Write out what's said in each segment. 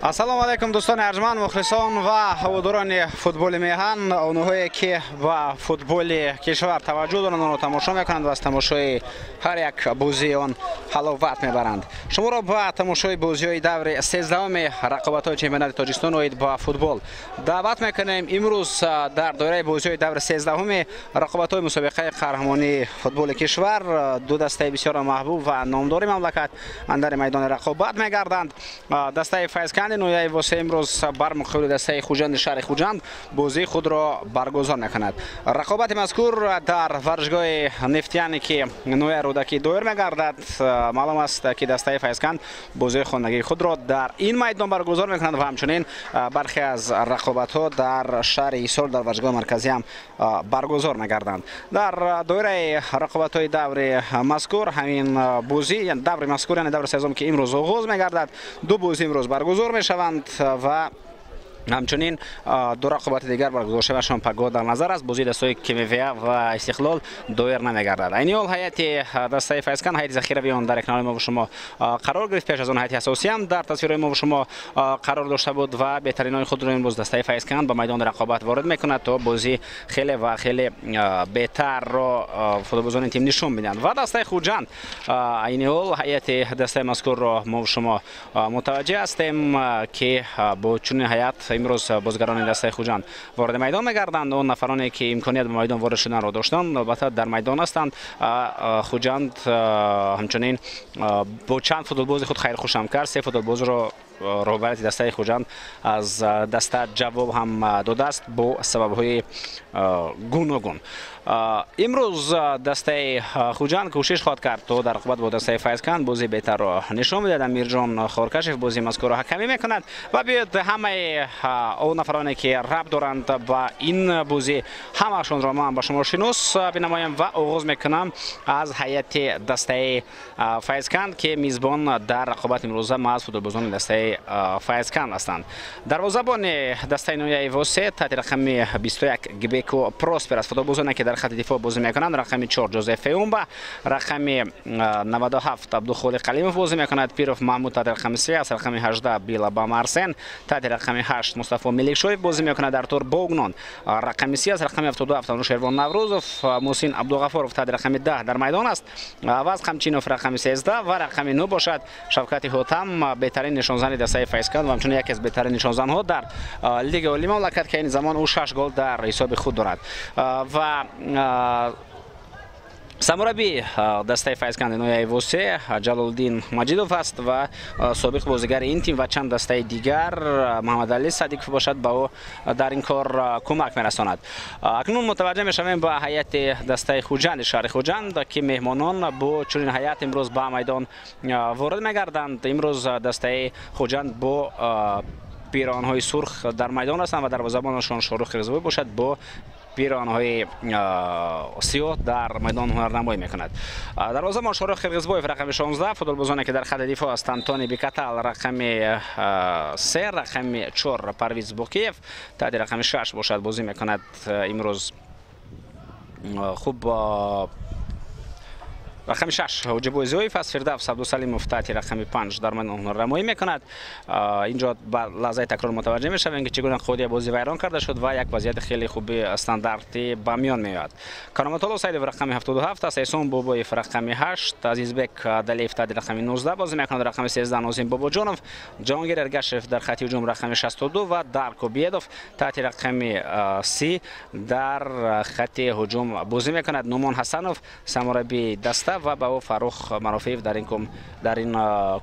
Ассалому алайкум, дӯстони арҷманд, мухлисон ва ҳаводорони футболи меҳан, онҳое ки ба футболи кишвар таваҷҷӯҳ доранд, онро тамошо мекунанд ва аз тамошои ҳар як бозии он ҳаловат мебаранд. Шуморо ба тамошои бозиҳои даври 13-уми рақобатҳои чемпионати Тоҷикистон оид ба футбол даъват мекунем. Имрӯз дар доираи бозиҳои даври 13-уми рақобатҳои мусобиқаи қаҳрамонии футболи кишвар ду дастаи бисёр маҳбуб ва номдори мамлакат андари майдони рақобат мегарданд. Дастаи Файзканди ноҳияи Восе имрӯз бар муқобили дастаи Хуҷанди шаҳри Хуҷанд бозии худро баргузор мекунад. Рақобати мазкур дар варзишгоҳи Нефтияне ки ноҳияи Рӯдакӣ доир мегардад. Маълум аст ки дастаи Файзканд бозии хонагии худро дар ин майдон баргузор мекунад ва ҳамчунин бархе аз рақобатҳо дар шаҳри Ҳисор дар варзишгоҳи марказӣ ҳам баргузор мегарданд. Дар доираи рақобатҳои даври мазкур ҳамин бозӣ, даври мазкур, яъне даври сезум ки имрӯз оғоз мегардад, ду бозӣ имрӯз баргузор мешаванд ва ҳамчунин ду рақобати дигар баргузор шавашон пагоҳ дар назар аст. Бозии дастаҳои КМВА ва Истиқлол доир намегардад. Айни ҳол ҳайати дастаи Файзканд, ҳайати захиравии он дар экрани мо ва шумо қарор гирифт. Пеш аз он ҳайати асосӣ ҳам дар тасвирҳои мо ва шумо қарор дошта буд ва беҳтаринои худро имрӯз дастаи Файзканд ба майдони рақобат ворид мекунад, то бозӣ хеле ва хеле беҳтарро футболбозони тим нишон медиҳанд. Ва дастаи Хуҷанд, айни ҳол ҳайати дастаи мазкурро мо ва шумо мутаваҷҷеҳ ҳастем, ки бо чунин ҳайат имрӯз бозигарони дастаи Хуҷанд ворид майдон мегарданд. Он нафароне ки имконият ба майдон ворид шуданро доштанд, албатта дар майдон ҳастанд. Хуҷанд ҳамчунин бо чанд футболбози худ хайрхушам кард. Се футболбозро роҳбарияти дастаи Хуҷанд аз даста ҷавоб ҳам додааст бо сабабҳои гуногун. Имрӯз дастаи Хуҷанд кӯшиш хоҳад кард, то дар рақобат бо дастаи Файзканд бозии беҳтарро нишон бидиҳад. Амирҷон Хоркашев бозии мазкурро ҳакамӣ мекунад ва биёед ҳамаи он нафароне ки рабт доранд ба ин бозӣ, ҳамаашонро ман ба шумо шинос бинамоям ва оғоз мекунам аз ҳайати дастаи Файзканд, ки мизбон дар рақобати имрӯза маҳз футболбозони дастаи Файзканд ҳастанд. Дарвозабони дастаи ноҳияи Восе таҳти рақами 21 Гбеко Проспер аст. Футболбозоне ки дар хати дифоъ бозӣ мекунанд, рақами 4 Ҷозеф Феумба, рақами 97 Абдухолиқ Қалимов бозӣ мекунад, Пиров Маҳмуд таҳти рақами 3 аст, рақами 18 Била Бамарсен, таҳти рақами 8 Мустафо Меликшоев бозӣ мекунад, Артур Богнон рақами 3 аст, рақами 77 Анушервон Наврӯзов, Муҳсин Абдуғафоров таҳти рақами 10 дар майдон аст, Аваз Қамчинов рақами 13 ва рақами 9 бошад Шавкати Ҳотам, беҳтарин нишонзани дастаи Файзканд ва ҳамчунин яке аз беҳтарин нишонзанҳо дар лигаи олии мамлакат, ки айни замон ӯ 6 гол дар ҳисоби худ дорад. Ва самурабби дастаи Файзканди ноҳияи Восе Ҷалолиддин Маҷидов аст ва собиқ бозигари ин тим ва чанд дастаи дигар Муҳаммадалӣ Садиқов бошад, ба ӯ дар ин кор кӯмак мерасонад. Акнун мутаваҷҷеҳ мешавем ба ҳайати дастаи Хуҷанди шаҳри Хуҷанд, ки меҳмонон бо чунин ҳайат имрӯз ба майдон ворид мегарданд. Имрӯз дастаи Хуҷанд бо пиронҳои сурх дар майдон ҳастанд ва дарвозабонашон Шоҳрух Қирғизбоев бошад, бо пиронҳои сиёҳ дар майдон ҳунарнамоӣ мекунад. Дарвозабон Шоҳрух Қирғизбоев рақами 16, футболбозоне ки дар хати дифоъ ҳастанд, Тони Бикатал рақами 3, рақами 4 Парвиз Букиев, таҳти рақами 6 бошад бозӣ мекунад имрӯз. Хуб, рақами 6 Ҳоҷибой Зиёев аст, Фирдавс Абдусалимов таҳти рақами 5 дар майдон ҳунарнамоӣ мекунад. Инҷо ба лаҳзаи такрор мутаваҷҷеҳ мешавем, ки чӣ гуна қоидаи бозӣ вайрон карда шуд ва як вазъияти хеле хуби стандартӣ ба миён меояд. Кароматулло Саидов рақами 77 аст, Эҳсон Бобоев рақами 8, Азизбек Далиев таҳти рақами 19 бозӣ мекунад, рақами 13 Нозим Бобоҷонов, Ҷаҳонгир Эргашев дар хати ҳуҷум рақами 62 ва Дарко Биедов таҳти рақами 30 дар хати ҳуҷум бозӣ мекунад. Нумон Ҳасанов самураббии даста ва ба ӯ Фаррух Марофеев дар ин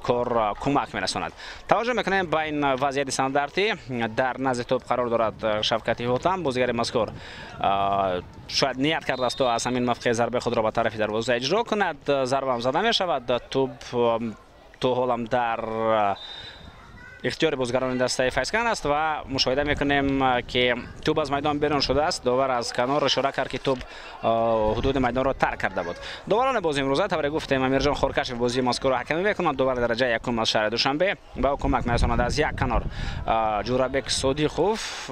кор кӯмак мерасонад. Таваҷҷӯҳ мекунем ба ин вазъияти стандартӣ. Дар назди тӯб қарор дорад Шавкати Ҳотам. Бозигари мазкур шояд ният кардааст, то аз ҳамин мавқеъ зарбаи худро ба тарафи дарвоза иҷро кунад. Зарбаам зада мешавад. Тӯб то ҳолам дар ихтиёри бозигарони дастаи Файзканд аст ва мушоҳида мекунем, ки тӯб аз майдон берун шудааст. Довар аз канор ишора кард, ки тӯб ҳудуди майдонро тарк карда буд. Доварони бозии имрӯза, тавре гуфтем, Амирҷон Хоркашев бозии мазкурро ҳакамӣ мекунад. Довари дараҷаи якум аз шаҳри Душанбе ба ӯ кӯмак мерасонад аз як канор Ҷӯрабек Содиқов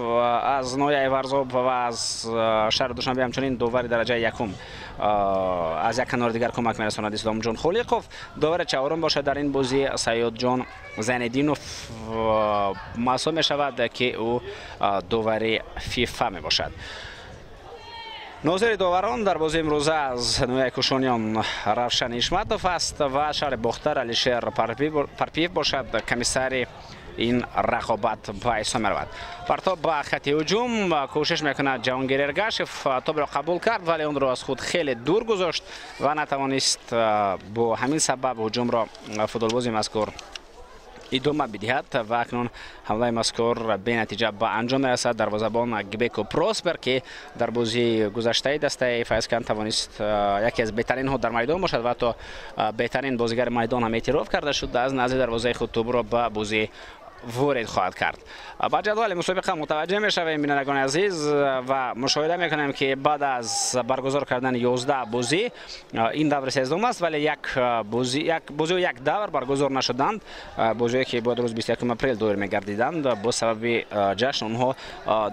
аз ноҳияи Варзоб ва аз шаҳри Душанбе ҳамчунин довари дараҷаи якум аз як канори дигар кӯмак мерасонад Исломҷон Холиқов. Довари чаҳорум бошад дар ин бозӣ Сайёдҷон Зайниддинов маҳсуб мешавад, ки ӯ довари ФИФА мебошад. Нозири доварон дар бозии имрӯза аз ноҳияи Кӯшониён Равшан Ишматов аст ва шаҳри Бохтар Алишер Парпиев бошад, комиссари ин рақобат ба ҳисоб меравад. Партоб ба хати ҳуҷум кӯшиш мекунад Ҷаҳонгир Эргашев, тобро қабул кард, вале онро аз худ хеле дур гузошт ва натавонист бо ҳамин сабаб ҳуҷумро футболбози мазкур идома бидиҳад ва акнун ҳамлаи мазкур бенатиҷа ба анҷом мерасад. Дарвозабон Гбеко Проспер, ки дар бозии гузаштаи дастаи Файзканд тавонист яке аз беҳтаринҳо дар майдон бошад ва ҳатто беҳтарин бозигари майдон ҳам эътироф карда шуд, аз назди дарвозаи худ тӯбро ба бозӣ ворид хоҳад кард. Ба ҷадвали мусобиқа мутаваҷҷеҳ мешавем, бинандагони азиз, ва мушоҳида мекунем, ки баъд аз баргузор кардани 11 бозӣ ин даври 13 аст, вале як бозиҳо як давр баргузор нашуданд. Бозиҳое ки бояд рӯзи 21 апрел доир мегардиданд, бо сабаби ҷашн онҳо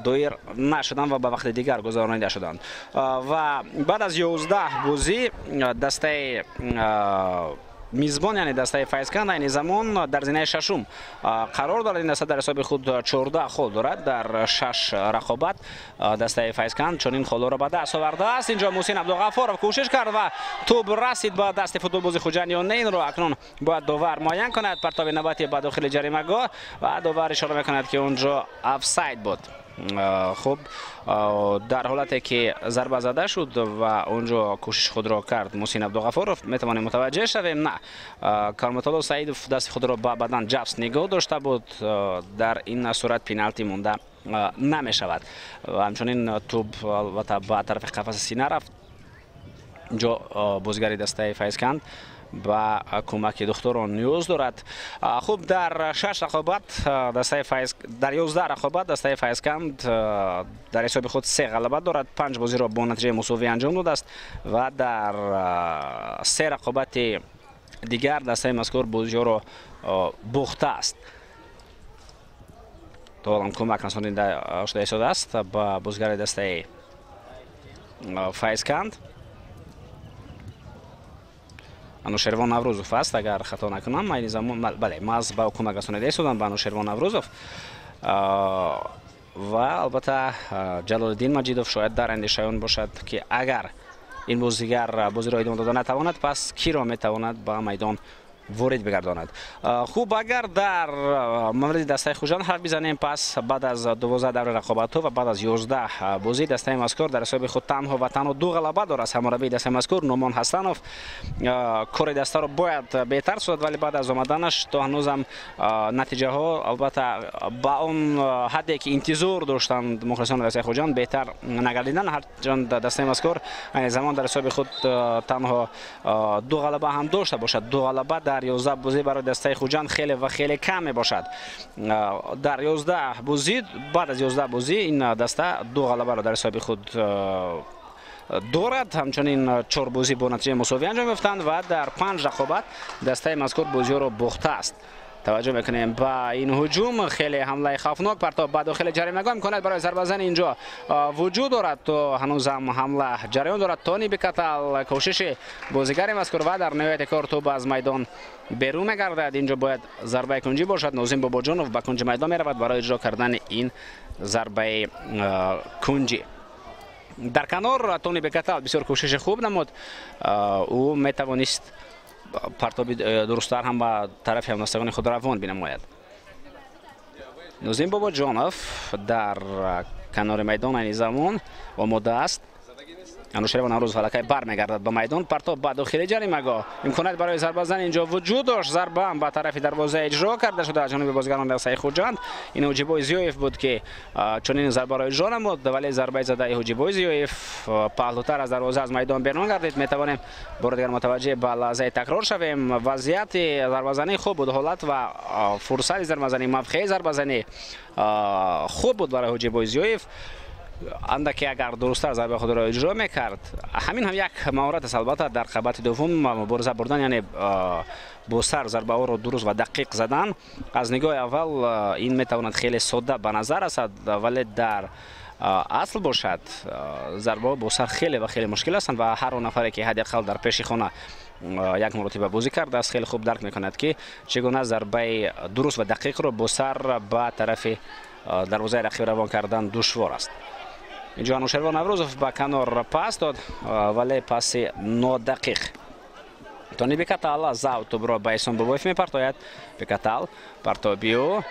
доир нашуданд ва ба вақти дигар гузаронида шуданд. Ва баъд аз 11 бозӣ дастаи мизбон, яъне дастаи Файзканд, айни замон дар зинаи шашум қарор дорад. Ин даста дар ҳисоби худ 14 хол дорад дар 6 рақобат. Дастаи Файзканд чунин холҳоро ба даст овардааст. Инҷо Муҳсин Абдуғаффоров кӯшиш кард ва тӯб расид ба дасти футболбози Хуҷанд ё не, инро акнун бояд довар муайян кунад. Партоби навбатӣ ба дохили ҷаримагоҳ ва довар ишора мекунад, ки онҷо офсайд буд. Хуб, дар ҳолате ки зарба зада шуд ва онҷо кӯшиши худро кард Муҳсин Абдуғаффоров, метавонем мутаваҷҷеҳ шавем, на, Кароматулло Саидов дасти худро ба бадан ҷафс нигоҳ дошта буд. Дар ин сурат пеналти монда намешавад ва ҳамчунин тӯб албатта ба тарафи қафаси сина рафт. Инҷо бозигари дастаи Файзканд ба кӯмаки духтурон ниёз дорад. Хуб, дар 6 рақобат дастаи Файз, дар 11 рақобат дастаи Файзканд дар ҳисоби худ 3 ғалаба дорад, 5 бозиро бо натиҷаи мусовӣ анҷом додааст ва дар 3 рақобати дигар дастаи мазкур бозиҳоро бохтааст. То ҳолам кӯмак расонида шуда истодааст ба бозигари дастаи Файзканд. Анушервон Наврӯзов аст, агар хато накунам, айни замон, бале, маз ба кӯмак расонида истоданд ба Анушервон Наврӯзов ва албатта Ҷалолиддин Маҷидов шояд дар андешаи он бошад, ки агар ин бозигар бозиро идома дода натавонад, пас киро метавонад ба майдон ворид бигардонад. Хуб, агар дар мавриди дастаи Хуҷанд ҳарф бизанем, пас баъд аз 12 даври рақобатҳо ва баъд аз 11 бозӣ дастаи мазкур дар ҳисоби худ танҳо ва танҳо 2 ғалаба дорад. Сармураббии дастаи мазкур Нумон Ҳасанов кори дастаро бояд беҳтар созад, вале баъд аз омаданаш то ҳанӯзам натиҷаҳо албатта ба он ҳадде ки интизор доштанд мухлисони дастаи Хуҷанд беҳтар нагардиданд. Ҳарчанд дастаи мазкур айни замон дар ҳисоби худ танҳо 2 ғалаба ҳам дошта бошад, 2 ғалаба дар 11 бозӣ барои дастаи Хуҷанд хеле ва хеле кам мебошад. Дар 11 бозӣ, баъд аз 11 бозӣ ин даста 2 ғалабаро дар ҳисоби худ дорад. Ҳамчунин 4 бозӣ бо натиҷаи мусовӣ анҷом ёфтанд ва дар 5 рақобат дастаи мазкур бозиҳоро бохтааст. Таваҷҷӯҳ мекунем ба ин ҳуҷум, хеле ҳамлаи хавфнок, партоб ба дохили ҷаримагоҳ, имконият барои зарбазани инҷо вуҷуд дорад. То ҳанӯзам ҳамла ҷараён дорад. Тони Бекатал кӯшиши бозигари мазкур ва дар ниҳояти кор тӯб аз майдон берун мегардад. Инҷо бояд зарбаи кунҷӣ бошад. Нозим Бобоҷонов ба кунҷи майдон меравад барои иҷро кардани ин зарбаи кунҷӣ. Дар канор Тони Бекатал бисёр кӯшиши хуб намуд. Ӯ метавонист партоби дурусттар ҳам ба тарафи ҳамдастагони худ равон бинамояд. Нозим Бобоҷонов дар канори майдон айни замон омода аст. Анушервон Наврӯзов аллакай бармегардад ба майдон. Партоб ба дохили ҷаримагоҳ, имконият барои зарбазан инҷо вуҷуд дошт. Зарба ҳам ба тарафи дарвоза иҷро карда шуда аз ҷониби бозигарони дастаи Хуҷанд. Ин Ҳоҷибой Зиёев буд, ки чунин зарбаро иҷро намуд, вале зарбаи задаи Ҳоҷибой Зиёев паҳлӯтар аз дарвоза аз майдон берун гардид. Метавонем бори дигар мутаваҷҷеҳ ба лаҳзаи такрор шавем. Вазъияти зарбазанӣ хуб буд, ҳолат ва фурсати зарбазанӣ, мавқеи зарбазанӣ хуб буд барои Ҳоҷибой Зиёев. Андаке агар дурусттар зарбаи худро иҷро мекард, ҳамин ҳам як маҳорат аст. Албатта дар қабати дуввум мубориза бурдан, яъне бо сар зарбаҳоро дуруст ва дақиқ задан, аз нигоҳи аввал ин метавонад хеле содда ба назар расад, вале дар асл бошад, зарбаҳо бо сар хеле ва хеле мушкил ҳастанд ва ҳар он нафаре ки ҳадди ақал дар пеши хона як маротиба бозӣ кардааст, хеле хуб дарк мекунад, ки чӣ гуна зарбаи дуруст ва дақиқро бо сар ба тарафи дарвозаи рақиб равон кардан душвор аст. Инҷо Анушервон Наврӯзов ба канор пас дод, вале паси нодақиқ. Тони Бекатал зав тӯбро ба Эҳсон Бобоев мепартояд. Бекатал партобиё.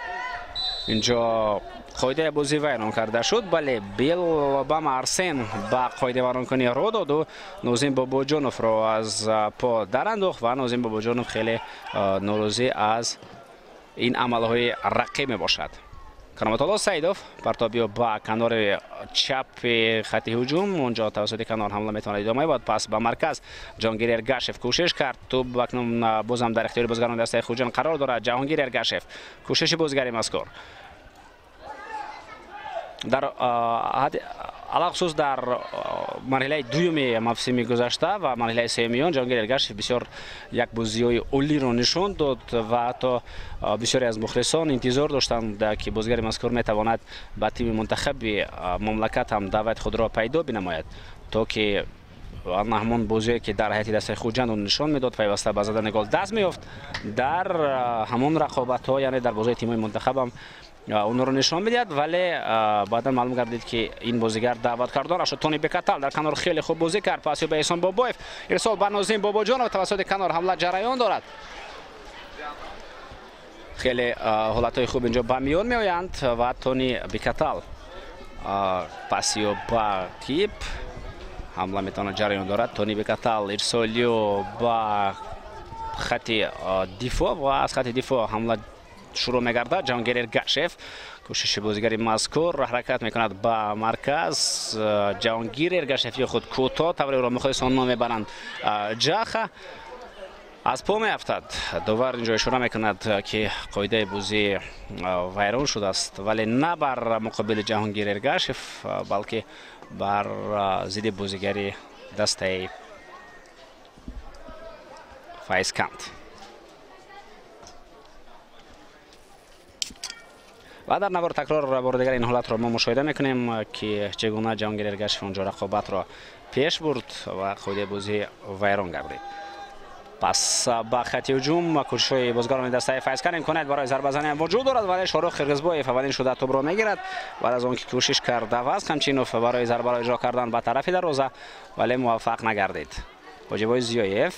Инҷо қоидаи бозӣ вайрон карда шуд, бале Билобама Арсен ба қоидавайронкунӣ ро доду Нозим Бобоҷоновро аз по дарандохт ва Нозим Бобоҷонов хеле норозӣ аз ин амалҳои рақиб мебошад. Кароматулло Саидов партобиё ба канори чапи хати ҳуҷум, онҷо тавассути канор ҳамла метавонад идома ёбад. Пас ба марказ Ҷонгир Эргашев кӯшиш кард, тӯб акнун бозам дар ихтиёри бозигарони дастаи Хуҷанд қарор дорад. Ҷаҳонгир Эргашев кӯшиши бозигари мазкур дар алахусус дар марҳилаи дуюми мавсими гузашта ва марҳилаи сеюми он Ҷаҳонгир Эргашев бисёр як бозиҳои олиро нишон дод ва ҳатто бисёре аз мухлисон интизор доштанд, ки бозигари мазкур метавонад ба тими мунтахаби мамлакат ҳам даъвати худро пайдо бинамояд, то ки ҳамон бозие ки дар ҳайати дастаи Хуҷанд он нишон медод, пайваста ба задани гол даст меёфт, дар ҳамон рақобатҳо, яъне дар бозиҳои тимҳои мунтахабам онро нишон медиҳад, вале баъдан маълум гардид, ки ин бозигар даъват карда нашуд. Тони Бекатал дар канор хеле хуб бозӣ кард, паси ба Эҳсон Бобоев, ирсол ба Нозим Бобоҷонов, тавассути канор ҳамла ҷараён дорад. Хеле ҳолатҳои хуб инҷо ба миён меоянд ва Тони Бекатал пасиё ба кип ҳамла метавонад ҷараён дорад. Тони Бекатал ирсолиё ба хати дифоъ ва аз хати дифоъ ҳамла шурӯъ мегардад. Ҷаҳонгир Эргашев кӯшиши бозигари мазкур ҳаракат мекунад ба марказ. Ҷаҳонгир Эргашев ё худ кӯтоҳ тавре ӯро мухлисон ном мебаранд, Ҷаха аз по меафтад. Довар инҷо ишора мекунад, ки қоидаи бозӣ вайрон шудааст, вале на бар муқобили Ҷаҳонгир Эргашев, балки бар зидди бозигари дастаи Файзканд. Ва дар навор такрор бори дигар ин ҳолатро мо мушоҳида мекунем, ки чӣ гуна Ҷаҳонгир Эргашев онҷо рақобатро пеш бурд ва қоидаи бозӣ вайрон гардид. Пас ба хати ҳуҷум кӯшишҳои бозигарони дастаи Файзканд имконият барои зарбазанӣ вуҷуд дорад, вале Шоҳрух Қирғизбоев аввалин шуда тӯбро мегирад. Баъд аз он ки кӯшиш кард Аваз Қамчинов барои зарбаро иҷро кардан ба тарафи дарвоза, вале муваффақ нагардид. Ҳоҷибой Зиёев,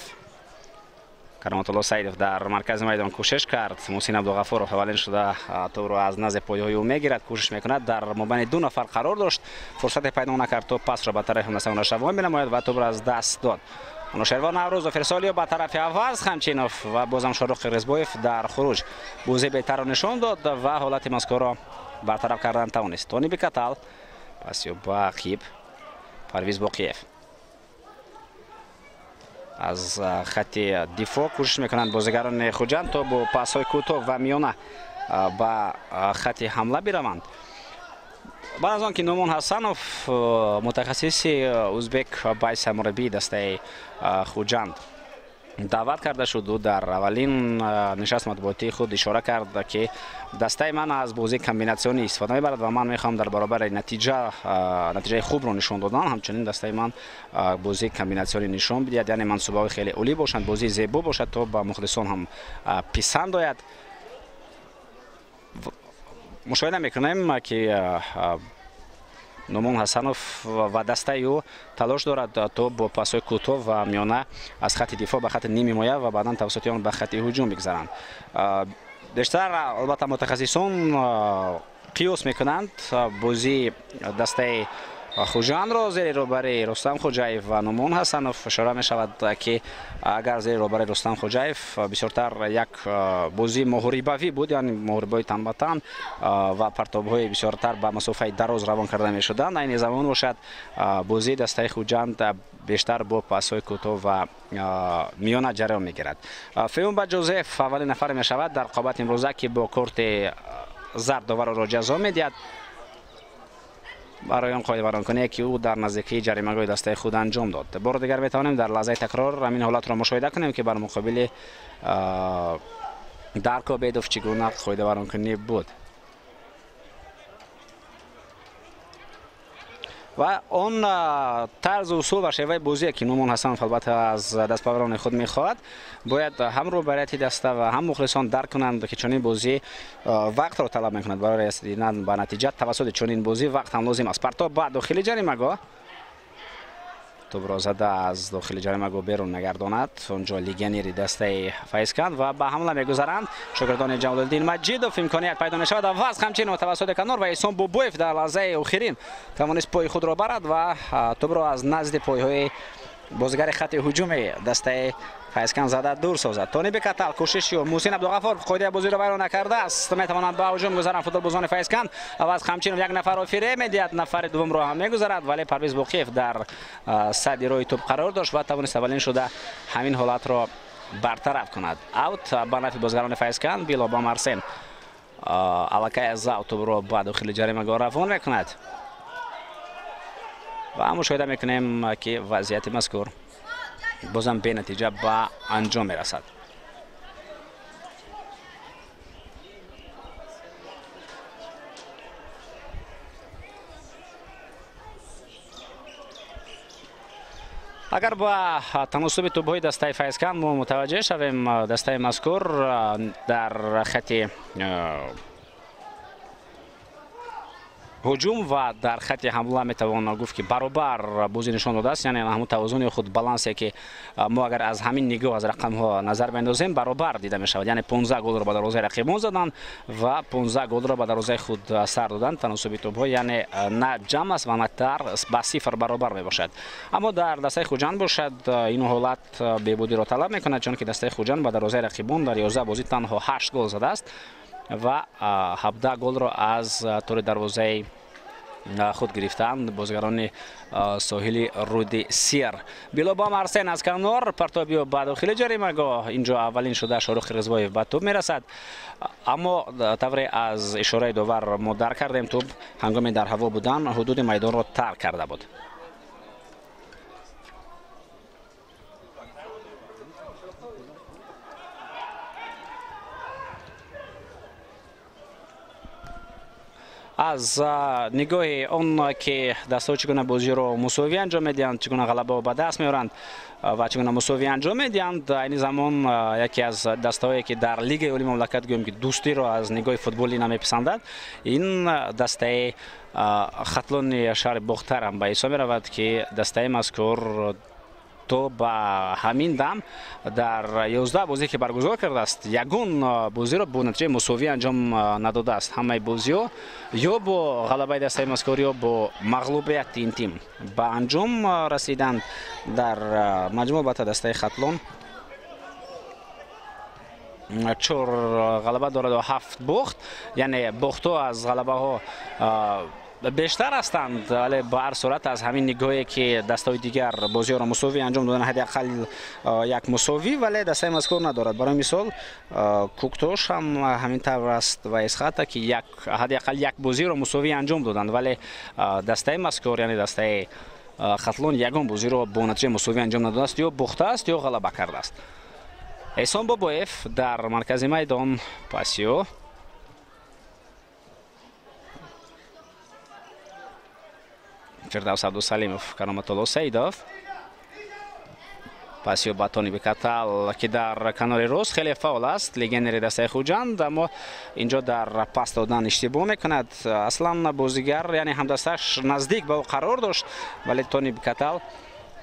Кароматулло Саидов дар маркази майдон кӯшиш кард. Муҳсин Абдуғафуров аввалин шуда тӯбро аз назди пойҳои ӯ мегирад, кӯшиш мекунад, дар мобайни ду нафар қарор дошт, фурсате пайдо накард, то пасро ба тарафи ҳамдастаонаш бинамояд ва тӯбро аз даст дод. Анушервон Наврӯзов ирсолиё ба тарафи Аваз Қамчинов ва бозам Шоҳрух Қирғизбоев дар хуруҷ бозии беҳтарро нишон дод ва ҳолати мазкурро бартараф кардан тавонист. Тони Бекатал пасё ба қиб Парвиз Боқиев аз хати дифоъ кӯшиш мекунанд бозигарони Хуҷанд, то бо пасҳои кӯтоҳ ва миёна ба хати ҳамла бираванд. Баъд аз он ки Нумон Ҳасанов, мутахассиси узбек байса мураббии дастаи Хуҷанд даъват карда шуд, ӯ дар аввалин нишаст матбуотии худ ишора кард, ки дастаи ман аз бозии комбинатсионӣ истифода мебарад ва ман мехоҳам дар баробари натиҷаи хубро нишон додан, ҳамчунин дастаи ман бозии комбинатсионӣ нишон бидиҳад, яъне мансубаҳои хеле олӣ бошанд, бозии зебо бошад, то ба мухлисон ҳам писанд ояд. Мушоҳида мекунем, ки Нумон Ҳасанов ва дастаи ӯ талош дорад, то бо пасҳои кӯтоҳ ва миёна аз хати дифоъ ба хати нимҳимоя ва баъдан тавассути он ба хати ҳуҷум бигзаранд. Бештар албатта мутахассисон қиёс мекунанд бозии дастаи Хуҷандро зери роҳбари Рустам Хоҷаев ва Нумон Ҳасанов. Ишора мешавад, ки агар зери роҳбари Рустам Хоҷаев бисёртар як бозии муҳорибавӣ буд, яъне муҳорибаҳои тан ба тан ва партобҳои бисёртар ба масофаи дароз равон карда мешуданд, айни замон бошад бозии дастаи Хуҷанд бештар бо пасҳои кӯтоҳ ва миёна ҷараён мегирад. Феюмба Ҷозеф аввалин нафар мешавад дар рақобати имрӯза, ки бо корти зард доварро ҷазо медиҳад барои он қоидавайронкуние, ки ӯ дар наздикии ҷаримагоҳи дастаи худ анҷом дод. Бори дигар метавонем дар лаҳзаи такрор ҳамин ҳолатро мушоҳида кунем, ки бар муқобили Дарко Бедов чӣ гуна қоидавайронкунӣ буд. Ва он тарз, усул ва шеваи бозие, ки Нумон Ҳасанов албатта аз дастпарварони худ мехоҳад, бояд ҳам роҳбарияти даста ва ҳам мухлисон дарк кунанд, ки чунин бозӣ вақтро талаб мекунад. Барои расидан ба натиҷа тавассути чунин бозӣ вақт ҳам лозим аст. Партоб ба дохили ҷаримагоҳ, тӯбро зада аз дохили ҷаримагоҳ берун мегардонад онҷо легионери дастаи Файзканд ва ба ҳамла мегузаранд шогирдони Ҷамолиддин Маҷидов. Имконият пайдо мешавад ваз Қамчинов тавассути канор ва Эҳсон Бобоев дар лаҳзаи охирин тавонист пои худро барад ва тӯбро аз назди пойҳои бозигари хати ҳуҷуми дастаи Файзканд зада дур созад. Тони Бекатал кӯшиши Муҳсин Абдуғаффоров қоидаи бозиро вайрон накардааст. Метавонанд ба ҳуҷум гузаранд футболбозони Файзканд. Аваз Қамчинов як нафарро фиреб медиҳад, нафари дуввумро ҳам мегузарад, вале Парвиз Боқиев дар сади роҳи тӯб қарор дошт ва тавонист аввалин шуда ҳамин ҳолатро бартараф кунад. Аут ба нафи бозигарони Файзканд. Билобам Арсен аллакай аз аут тӯбро ба дохили ҷаримагоҳ равон мекунад ва мушоҳида мекунем, ки вазъияти мазкур бозам бенатиҷа ба анҷом мерасад. Агар ба таносуби тӯбҳои дастаи Файзканд мо мутаваҷҷеҳ шавем, дастаи мазкур дар хати ҳуҷум ва дар хати ҳамла метавон гуфт, ки баробар бозӣ нишон додааст. Яъне ҳамун тавозуни худ, балансе, ки мо агар аз ҳамин нигоҳ аз рақамҳо назар бендозем, баробар дида мешавад. Яъне 15 голро ба дарвозаи рақибон заданд ва 15 голро ба дарвозаи худ сар доданд. Таносуби тӯбҳо яъне на ҷамъ аст ва на тар, ба сифр баробар мебошад. Аммо дар дастаи Хуҷанд бошад, ин ҳолат бебудиро талаб мекунад, чунки дастаи Хуҷанд ба дарвозаи рақибон дар 11 бозӣ танҳо 8 гол задааст ва 17 голро аз тори дарвозаи худ гирифтаанд бозигарони соҳили руди Сир. Билобам Арсен аз канор партобиё ба дохили ҷаримагоҳ. Инҷо аввалин шуда Шоҳрух Қирғизбоев ба тӯб мерасад, аммо тавре аз ишораи довар мо дарк кардем, тӯб ҳангоми дар ҳаво будан ҳудуди майдонро тарк карда буд. Аз нигоҳи он ки дастаҳо чӣ гуна бозиро мусовӣ анҷом медиҳанд, чӣ гуна ғалабаро ба даст меоранд ва чӣ гуна мусовӣ анҷом медиҳанд, айни замон яке аз дастаҳое, ки дар лигаи олии мамлакат гӯем, ки дӯстиро аз нигоҳи футболӣ намеписандад, ин дастаи Хатлони шаҳри Бохтар ҳам ба ҳисоб меравад, ки дастаи мазкур то ба ҳамин дам дар 11 бозӣ, ки баргузор кардааст, ягон бозиро бо натиҷаи мусовӣ анҷом надодааст. Ҳамаи бозиҳо ё бо ғалабаи дастаи мазкур, ё бо мағлубияти ин тим ба анҷом расиданд. Дар маҷмӯъ албатта дастаи Хатлон 4 ғалаба дорад ва 7 бохт, яъне бохтҳо аз ғалабаҳо бештар ҳастанд, вале ба ҳар сурат аз ҳамин нигоҳе, ки дастаҳои дигар бозиҳоро мусовӣ анҷом доданд, ҳадди ақал як мусовӣ, вале дастаи мазкур надорад. Барои мисол Куктош ҳам ҳамин тавр аст ва Исхата, ки ҳадди ақал як бозиро мусовӣ анҷом доданд, вале дастаи мазкур, яъне дастаи Хатлон, ягон бозиро бо натиҷаи мусовӣ анҷом надодааст, ё бохтааст, ё ғалаба кардааст. Эҳсон Бобоев дар маркази майдон пасиё Фирдавс Абдусалимов, Кароматулло Саидов, пасиё ба Тони Бекатал, ки дар канори рост хеле фаъол аст, легионери дастаи Хуҷанд, аммо инҷо дар пас додан иштибоҳ мекунад. Аслан бозигар, яъне ҳамдастааш наздик ба ӯ қарор дошт, вале Тони Бекатал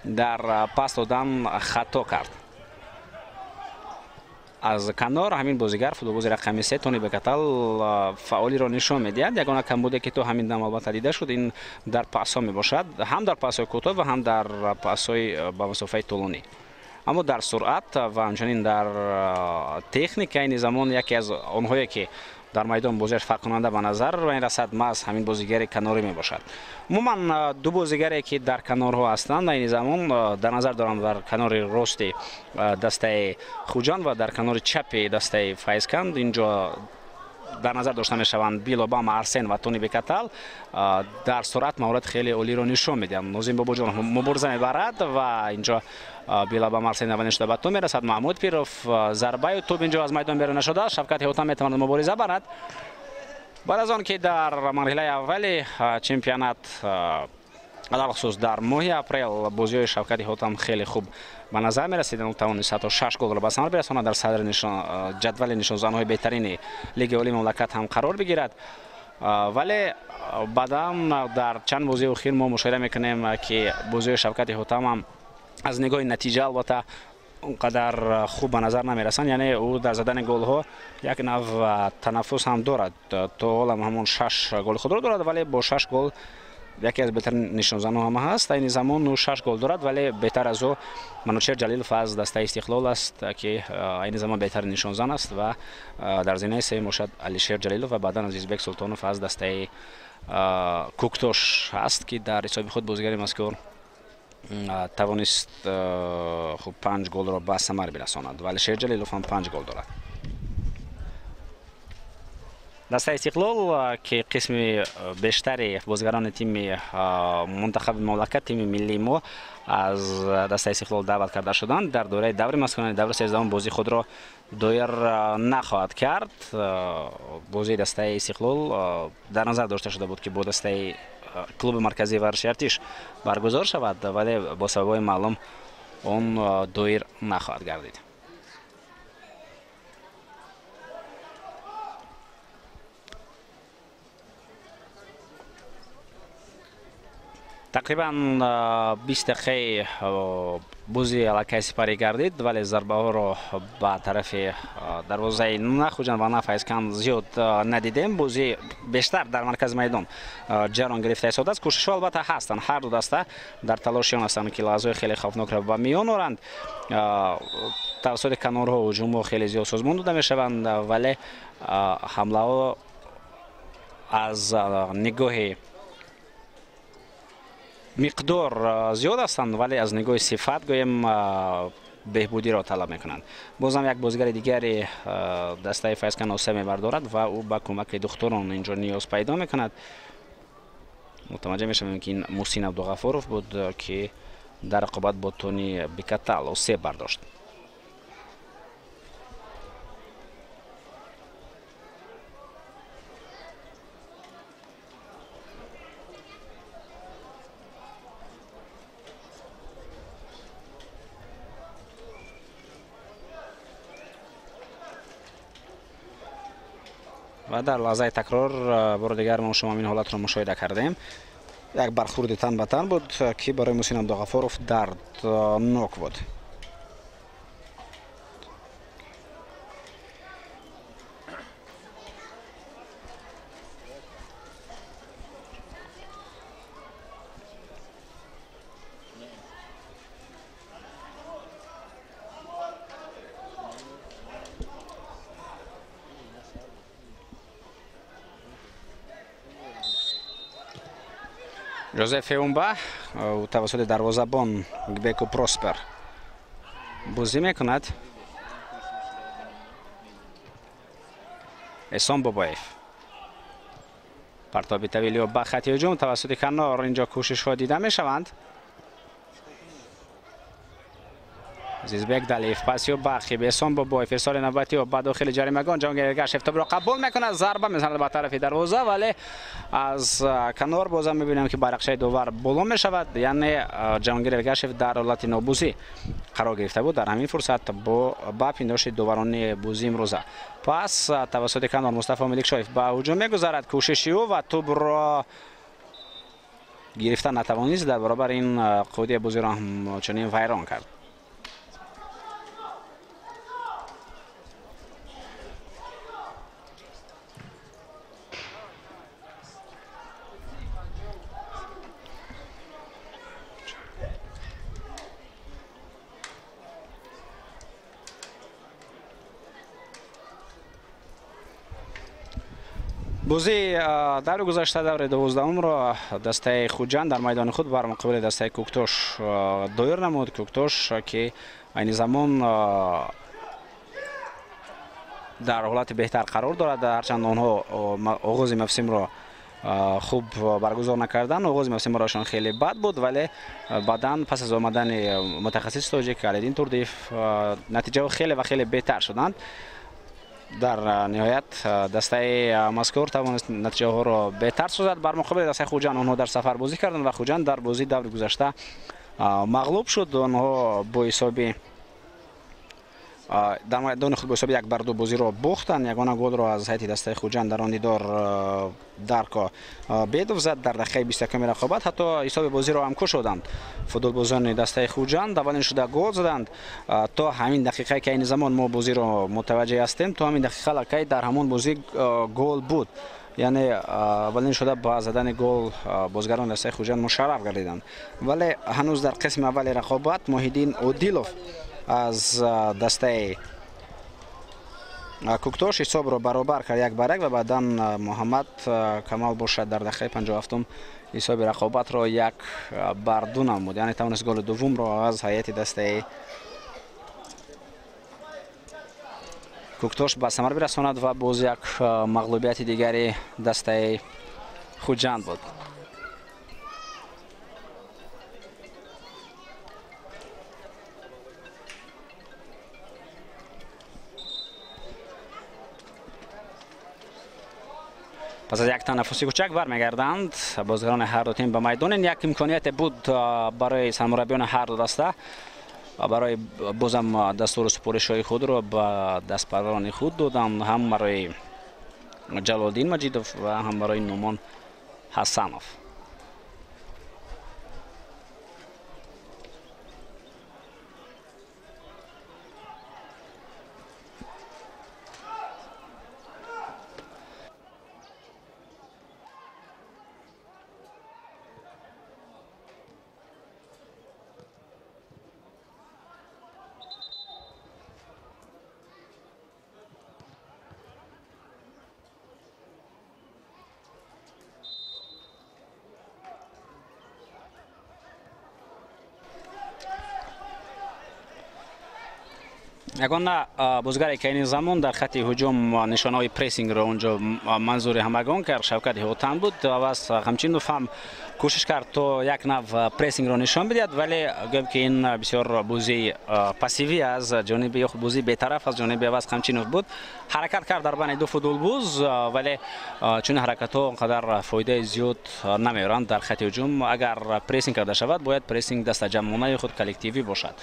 дар пас додан хато кард. Аз канор ҳамин бозигар, футболбози рақами 3 Тони Бекатал, фаъолиро нишон медиҳад. Ягона камбуде, ки то ҳамин дам албатта дида шуд, ин дар пасҳо мебошад, ҳам дар пасҳои кӯтоҳ ва ҳам дар пасҳои ба масофаи тӯлонӣ. Аммо дар суръат ва ҳамчунин дар техника айни замон яке аз онҳое, ки дар майдон бозиаш фарқкунанда ба назар мерасад, маҳз ҳамин бозигари канорӣ мебошад. Умуман ду бозигаре, ки дар канорҳо ҳастанд айни замон, дар назар дорам дар канори рости дастаи Хуҷанд ва дар канори чапи дастаи Файзканд, инҷо дар назар дошта мешаванд Билобам Арсен ва Тони Бекатал, дар суръат маҳорати хеле олиро нишон медиҳанд. Нозим Бобоҷонов мубориза мебарад ва инҷо Билобам Арсен аввалин шуда ба тӯб мерасад. Маҳмуд Пиров зарбаи тӯб инҷо аз майдон берун нашудааст. Шавкат Ҳотам метавонад мубориза барад. Баъд аз он ки дар марҳилаи аввали чемпионат Алалхусус дар моҳи апрел бозиҳои Шавкати Ҳотам хеле хуб ба назар мерасид. Ӯ тавонист ҳатто 6 голро ба самар бирасонад, дар садри ҷадвали нишонзанҳои беҳтарини Лигаи Олии мамлакат ҳам қарор бигирад. Вале баъдан дар чанд бозии охир мо мушоҳида мекунем, ки бозиҳои Шавкати Ҳотам ҳам аз нигоҳи натиҷа албатта он қадар хуб ба назар намерасанд. Яъне ӯ дар задани голҳо як нав танаффус ҳам дорад. То ҳол ҳам ҳамон 6 гол худро дорад, вале бо 6 гол яке аз беҳтарин нишонзанҳо ҳам ҳаст. Айни замон ӯ 6 гол дорад, вале беҳтар аз ӯ Манучер Ҷалилов аз дастаи Истиқлол аст, ки айни замон беҳтарин нишонзан аст ва дар зинаи сеюм бошад Алишер Ҷалилов ва баъдан Азизбек Султонов аз дастаи Куктош аст, ки дар ҳисоби худ бозигари мазкур тавонист хуб 5 голро ба самар бирасонад ва Алишер Ҷалилов ҳам 5 гол дорад. Дастаи Истиқлол, ки қисми бештари бозигарони тими мунтахаби мамлакат, тими миллии мо аз дастаи Истиқлол даъват карда шуданд, дар доираи даври мазкур, даври 13 бозии худро доир нахоҳад кард. Бозии дастаи Истиқлол дар назар дошта шуда буд, ки бо дастаи клуби марказии варзиши Артиш баргузор шавад, вале бо сабабҳои маълум он доир нахоҳад гардид. Тақрибан 20 дақиқаи бозии аллакай сипарӣ гардид, вале зарбаҳоро ба тарафи дарвозаи на Хуҷанд ва на Файзканд зиёд надидем. Бозӣ бештар дар маркази майдон ҷарон гирифта истодааст. Кӯшишҳо албатта ҳастанд, ҳар ду даста дар талоши он ҳастанд, ки лаҳзаҳои хеле хавфнокро ба миён оранд. Тавассути канорҳо ҳуҷумҳо хеле зиёд созмон дода мешаванд, вале ҳамлаҳо аз нигоҳи миқдор зиёд ҳастанд, вале аз нигоҳи сифат гӯем беҳбудиро талаб мекунанд. Бозам як бозигари дигари дастаи Файзканд осеб мебардорад ва ӯ ба кӯмаки духтурон инҷо ниёз пайдо мекунад. Мутаваҷҷеҳ мешавем, ки ин Муҳсин Абдуғафуров буд, ки дар рақобат бо Тони Бикатал осеб бардошт. Ва дар лаҳзаи такрор бори дигар мо шумо ин ҳолатро мушоҳида кардем. Як бархӯрди тан ба тан буд, ки барои Муҳсин Абдуғафуров дарднок буд. Жозеф Эумба тавассути дарвозабон Гбеку Проспер бозӣ мекунад. Эсон Бобоев партоби тавилио ба хати ҳуҷум тавассути канор. Инҷо кӯшишҳо дида мешаванд. Азизбек Далиев пасио ба ақиб, Эсон Бобоев ирсоли навбатио ба дохили ҷаримагон. Ҷаҳонгир Эргашев тобро қабул мекунад, зарба мезанад ба тарафи дарвоза, вале аз канор бозам мебинем, ки байрақчаи довар боло мешавад. Яъне Ҷаҳонгир Эргашев дар ҳолати нобузӣ қарор гирифта буд дар ҳамин фурсат бо ба пиндоши доварони бозӣ имрӯза. Пас тавассути канор Мустафо Меликшоев ба ҳуҷум мегузарад. Кӯшиши ӯ ва тӯбро гирифта натавонист, дар баробари ин қоидаи бозиро ҳам чунин вайрон кард. Бозии даври гузашта, даври 12-умро дастаи Хуҷанд дар майдони худ бар муқобили дастаи Куктош доир намуд. Куктош, ки айни замон дар ҳолати беҳтар қарор дорад, ҳарчанд онҳо оғози мавсимро хуб баргузор накарданд, оғози мавсим барояшон хеле бад буд, вале баъдан пас аз омадани мутахассиси тоҷик Алиддин Турдиев натиҷаҳо хеле ва хеле беҳтар шуданд. Дар ниҳоят дастаи мазкур тавонист натиҷаҳоро беҳтар созад. Бар муқобили дастаи Хуҷанд онҳо дар сафар бозӣ карданд ва Хуҷанд дар бозии даври гузашта мағлуб шуд. Онҳо бо ҳисоби дар майдони худ бо ҳисоби 1-2 бозиро бохтанд. Ягона голро аз ҳайати дастаи Хуҷанд дар он дидор Дарко Бедов зад дар дақиқаи 21-уми рақобат. Ҳатто ҳисоби бозиро ҳам кушоданд. Футболбозони дастаи Хуҷанд аввалин шуда гол заданд. То ҳамин дақиқае ки айни замон мо бозиро мутаваҷҷеҳ ҳастем, то ҳамин дақиқа лакай дар ҳамон бозӣ гол буд. Яъне аввалин шуда ба задани гол бозигарони дастаи Хуҷанд мушарраф гардиданд. Вале ҳанӯз дар қисми аввали рақобат Муҳиддин Одилов аз дастаи Куктош ҳисобро баробар кард 1-1 ва баъдан Муҳаммад Камал бошад дар дақиқаи 57 ҳисоби рақобатро 1-2 намуд. Яъне тавонист голи дуввумро аз ҳайати дастаи Куктош ба самар бирасонад ва боз як мағлубияти дигари дастаи Хуҷанд буд. Пас аз як танаффуси кӯчак бармегарданд бозигарони ҳар ду тим ба майдон. Ин як имконияте буд барои сармураббиёни ҳар ду даста барои бозам дастуру супоришҳои худро ба дастпарварони худ доданд, ҳам барои Ҷалолиддин Маҷидов ва ҳам барои Нумон Ҳасанов. Ягона бозигаре ки айни замон дар хати ҳуҷум нишонаҳои прессингро онҷо манзури ҳамагон кард, Шавкати Ҳотам буд. Аваз Ғамчинов ҳам кӯшиш кард то як нав прессингро нишон бидиҳад, вале гӯем ки ин бисёр бозии пассивӣ аз ҷониби ё бозии бетараф аз ҷониби Аваз Ғамчинов буд. Ҳаракат кард дар байни ду футболбоз, вале чунин ҳаракатҳо он қадар фоидаи зиёд намеоранд дар хати ҳуҷум. Агар прессинг карда шавад, бояд прессинг дастаҷамъонаи худ коллективӣ бошад.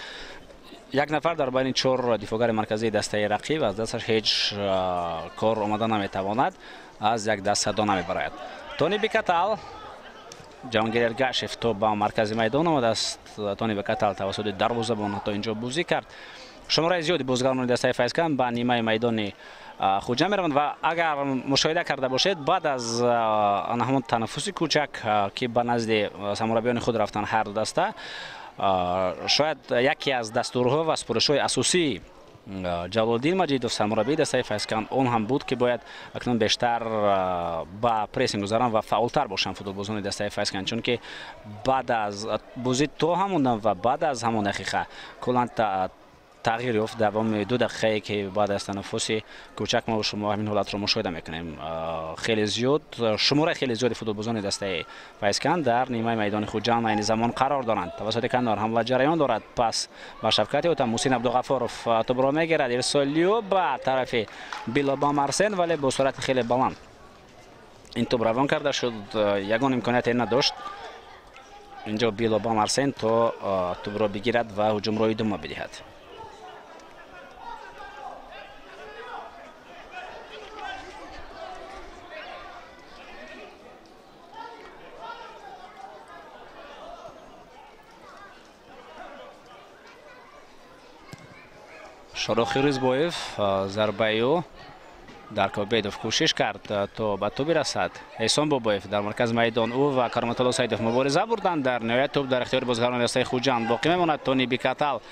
Як нафар дар байни 4 дифоъгари марказии дастаи рақиб аз дасташ ҳеҷ кор омада наметавонад, аз як даст садо намебарояд. Тони Бекатал, Ҷаҳонгир Эргашев то ба маркази майдон омадааст. Тони Бекатал тавассути дарвозабон то инҷо бозӣ кард. Шумораи зиёди бозигарони дастаи Файзканд ба нимаи майдони Хуҷанд мераванд ва агар мушоҳида карда бошед, баъд аз ҳамон танаффуси кӯчак ки ба назди сармураббиёни худ рафтанд ҳар ду даста, шояд яке аз дастурҳо ва супоришҳои асосии Ҷалолиддин Маҷидов, сармураббии дастаи Файзканд, он ҳам буд ки бояд акнун бештар ба прессинг гузаранд ва фаъолтар бошанд футболбозони дастаи Файзканд, чунки баъд аз бозӣ то ҳамон дам ва баъд аз ҳамон дақиқа куллан тағйир ёфт. Давоми 2 дақиқае ки баъд аз танаффуси кӯчак мо шумо ҳамин ҳолатро мушоҳида мекунем. Хеле зиёд шумораи хеле зиёди футболбозони дастаи Файзканд дар нимаи майдони Хуҷанд айни замон қарор доранд. Тавассути канор ҳамла ҷараён дорад. Пас ба Шавкати Ҳотам Муҳсин Абдуғафоров тӯбро мегирад. Ирсолиё ба тарафи Билобам Арсен, вале бо суръати хеле баланд ин тӯб равон карда шуд. Ягон имконияте надошт инҷо Билобам Арсен то тӯбро бигирад ва ҳуҷумро идома бидиҳад. Шорохи Ризбоев зарбаи ӯ Дарко Бедов кӯшиш кард то ба тӯб бирасад. Эҳсон Бобоев дар маркази майдон ӯ ва Кароматулло Саидов мубориза бурданд. Дар ниҳоят тӯб дар ихтиёри бозигарони дастаи Хуҷанд боқӣ мемонад. Тони Бикатал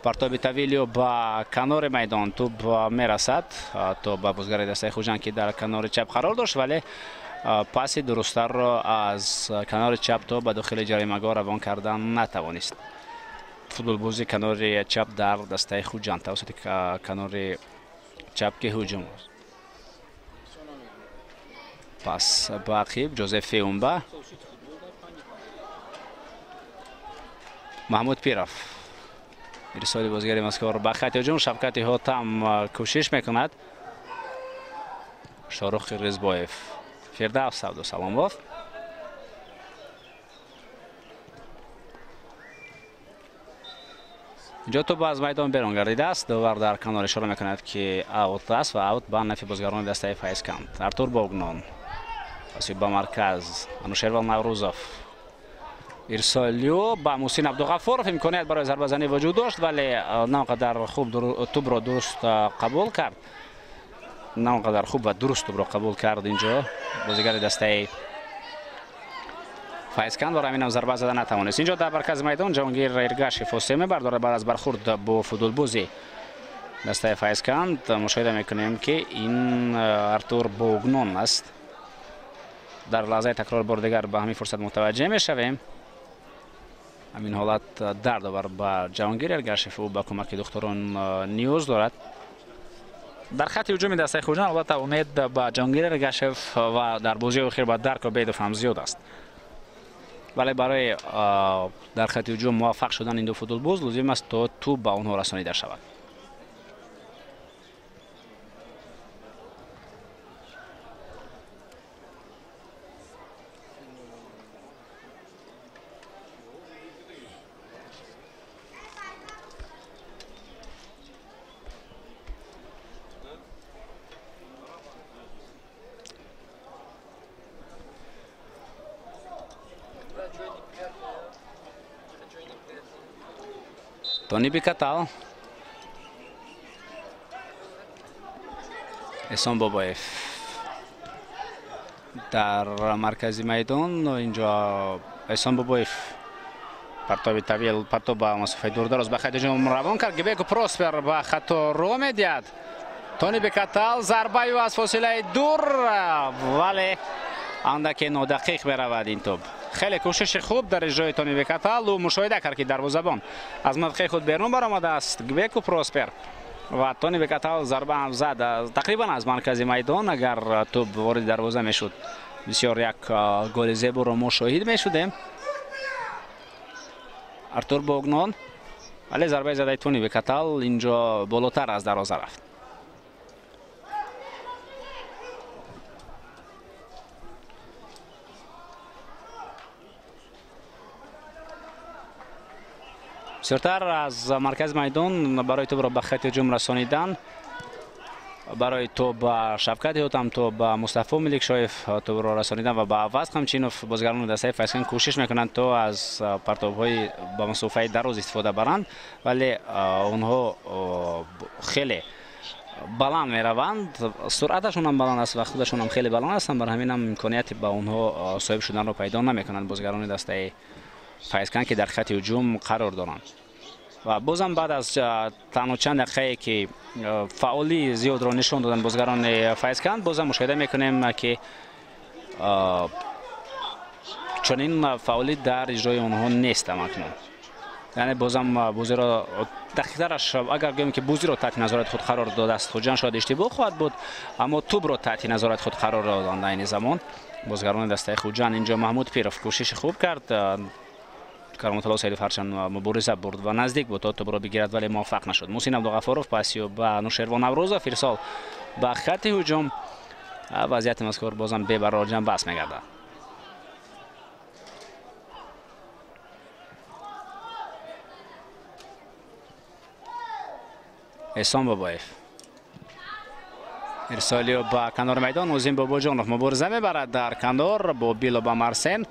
партоби Тавилио ба канори майдон тӯб мерасад то ба бозигари дастаи Хуҷанд ки дар канори чап қарор дошт, вале паси дурусттарро аз канори чап то ба дохили ҷаримагоҳ равон кардан натавонист. Футболбози канори чап дар дастаи Хуҷанд тавассути канори чап ки ҳуҷум пас ба ақиб Ҷозеф Феумба, Маҳмуд Пиров. Ирсоли бозигари мазкур ба хати ҳуҷум. Шавкати Ҳотам кӯшиш мекунад. Шорух Қирғизбоев, Фирдавс Абдусаломов. Инҷо тӯб аз майдон берун гардидааст. Довар дар канор ишора мекунад, ки аут аст ва аут ба нафи бозигарони дастаи Файзканд. Артур Богнон паси ба марказ, Анушервон Наврӯзов, ирсолиё ба Муҳсин Абдуғаффоров. Имконият барои зарбазанӣ вуҷуд дошт, вале на он қадар хуб тӯбро дуруст қабул кард. На он қадар хуб ва дуруст тӯбро қабул кард инҷо бозигари дастаи Файзканд, барои ҳамин ҳам зарба зада натавонист. Инҷо дар маркази майдон Ҷаҳонгир Эргашев фосила мебардорад баъд аз бархурд бо футболбози дастаи Файзканд. Мушоҳида мекунем, ки ин Артур Богнон аст. Дар лаҳзаи такрор бори дигар ба ҳамин фурсат мутаваҷҷеҳ мешавем. Ҳамин ҳолат дард овар ба Ҷаҳонгир Эргашев, ӯ ба кӯмаки духтурон ниёз дорад. Дар хати ҳуҷуми дастаи Хуҷанд албатта умед ба Ҷаҳонгир Эргашев ва дар бозии охир ба Дарко Бедов ҳам зиёд аст. Вале барои дар хати ҳуҷум муваффақ шудан ин ду футболбоз лозим аст, то тӯб ба онҳо расонида шавад. Тони Бикатал, Эҳсон Бобоев дар маркази майдон. Инҷо Эҳсон Бобоев партоби тавил, партоб ба масофаи дурдароз ба хати ҳуҷум равон кард. Гибеку Проспер ба хато ро медиҳад. Тони Бикатал зарбаю аз фосилаи дур, вале андаке нодақиқ меравад ин тӯб. Хеле кӯшиши хуб дар иҷрои Тони Бекатал. Ӯ мушоҳида кард, ки дарвозабон аз мавқеи худ берун баромадааст. Гбеку Проспер ва Тони Бекатал зарба ҳам зад тақрибан аз маркази майдон. Агар тӯб вориди дарвоза мешуд, бисёр як голи зеборо мо шоҳид мешудем. Артур Богнон, вале зарбаи задаи Тони Бекатал инҷо болотар аз дарвоза рафт. Бисёртар аз маркази майдон барои тӯбро ба хати ҳуҷум расонидан, барои тӯб ба Шавкат Ҳотам, тӯб ба Мустафо Миликшоев тӯбро расонидан ва ба Аваз Қамчинов бозигарони дастаи Файзканд кӯшиш мекунанд, то аз партобҳои ба масофаи дароз истифода баранд, вале онҳо хеле баланд мераванд, суръаташон ҳам баланд аст ва худашон ҳам хеле баланд ҳастанд. Бар ҳамин ҳам имконияти ба онҳо соҳиб шуданро пайдо намекунанд бозигарони дастаи Файзканд, ки дар хати ҳуҷум қарор доранд. Ва бозам баъд аз танҳо чанд дақиқае, ки фаъолии зиёдро нишон доданд бозигарони Файзканд, бозам мушоҳида мекунем, ки чунин фаъолӣ дар иҷрои онҳо нест акнун. Яъне бозам бозиро дақиқтараш агар гӯем, ки бозиро таҳти назорати худ қарор додааст Хуҷанд, шояд иштибоҳ хоҳад буд, аммо тӯбро таҳти назорати худ қарор доданд айни замон бозигарони дастаи Хуҷанд. Инҷо Маҳмуд Пиров кӯшиши хуб кард. Кароматулло Саидов ҳарчанд мубориза бурд ва наздик буд, то тӯбро бигирад, вале муваффақ нашуд. Муҳсин Абдуғаффоров пасиё ба Нушервон Наврӯзов, ирсол ба хати ҳуҷум. Вазъияти мазкур бозам бебарор ҷанбаст мегардад. Эҳсон Бобоев ирсолиё ба канори майдон. Узин Бобоҷонов мубориза мебарад дар канор бо Било ба Марсен.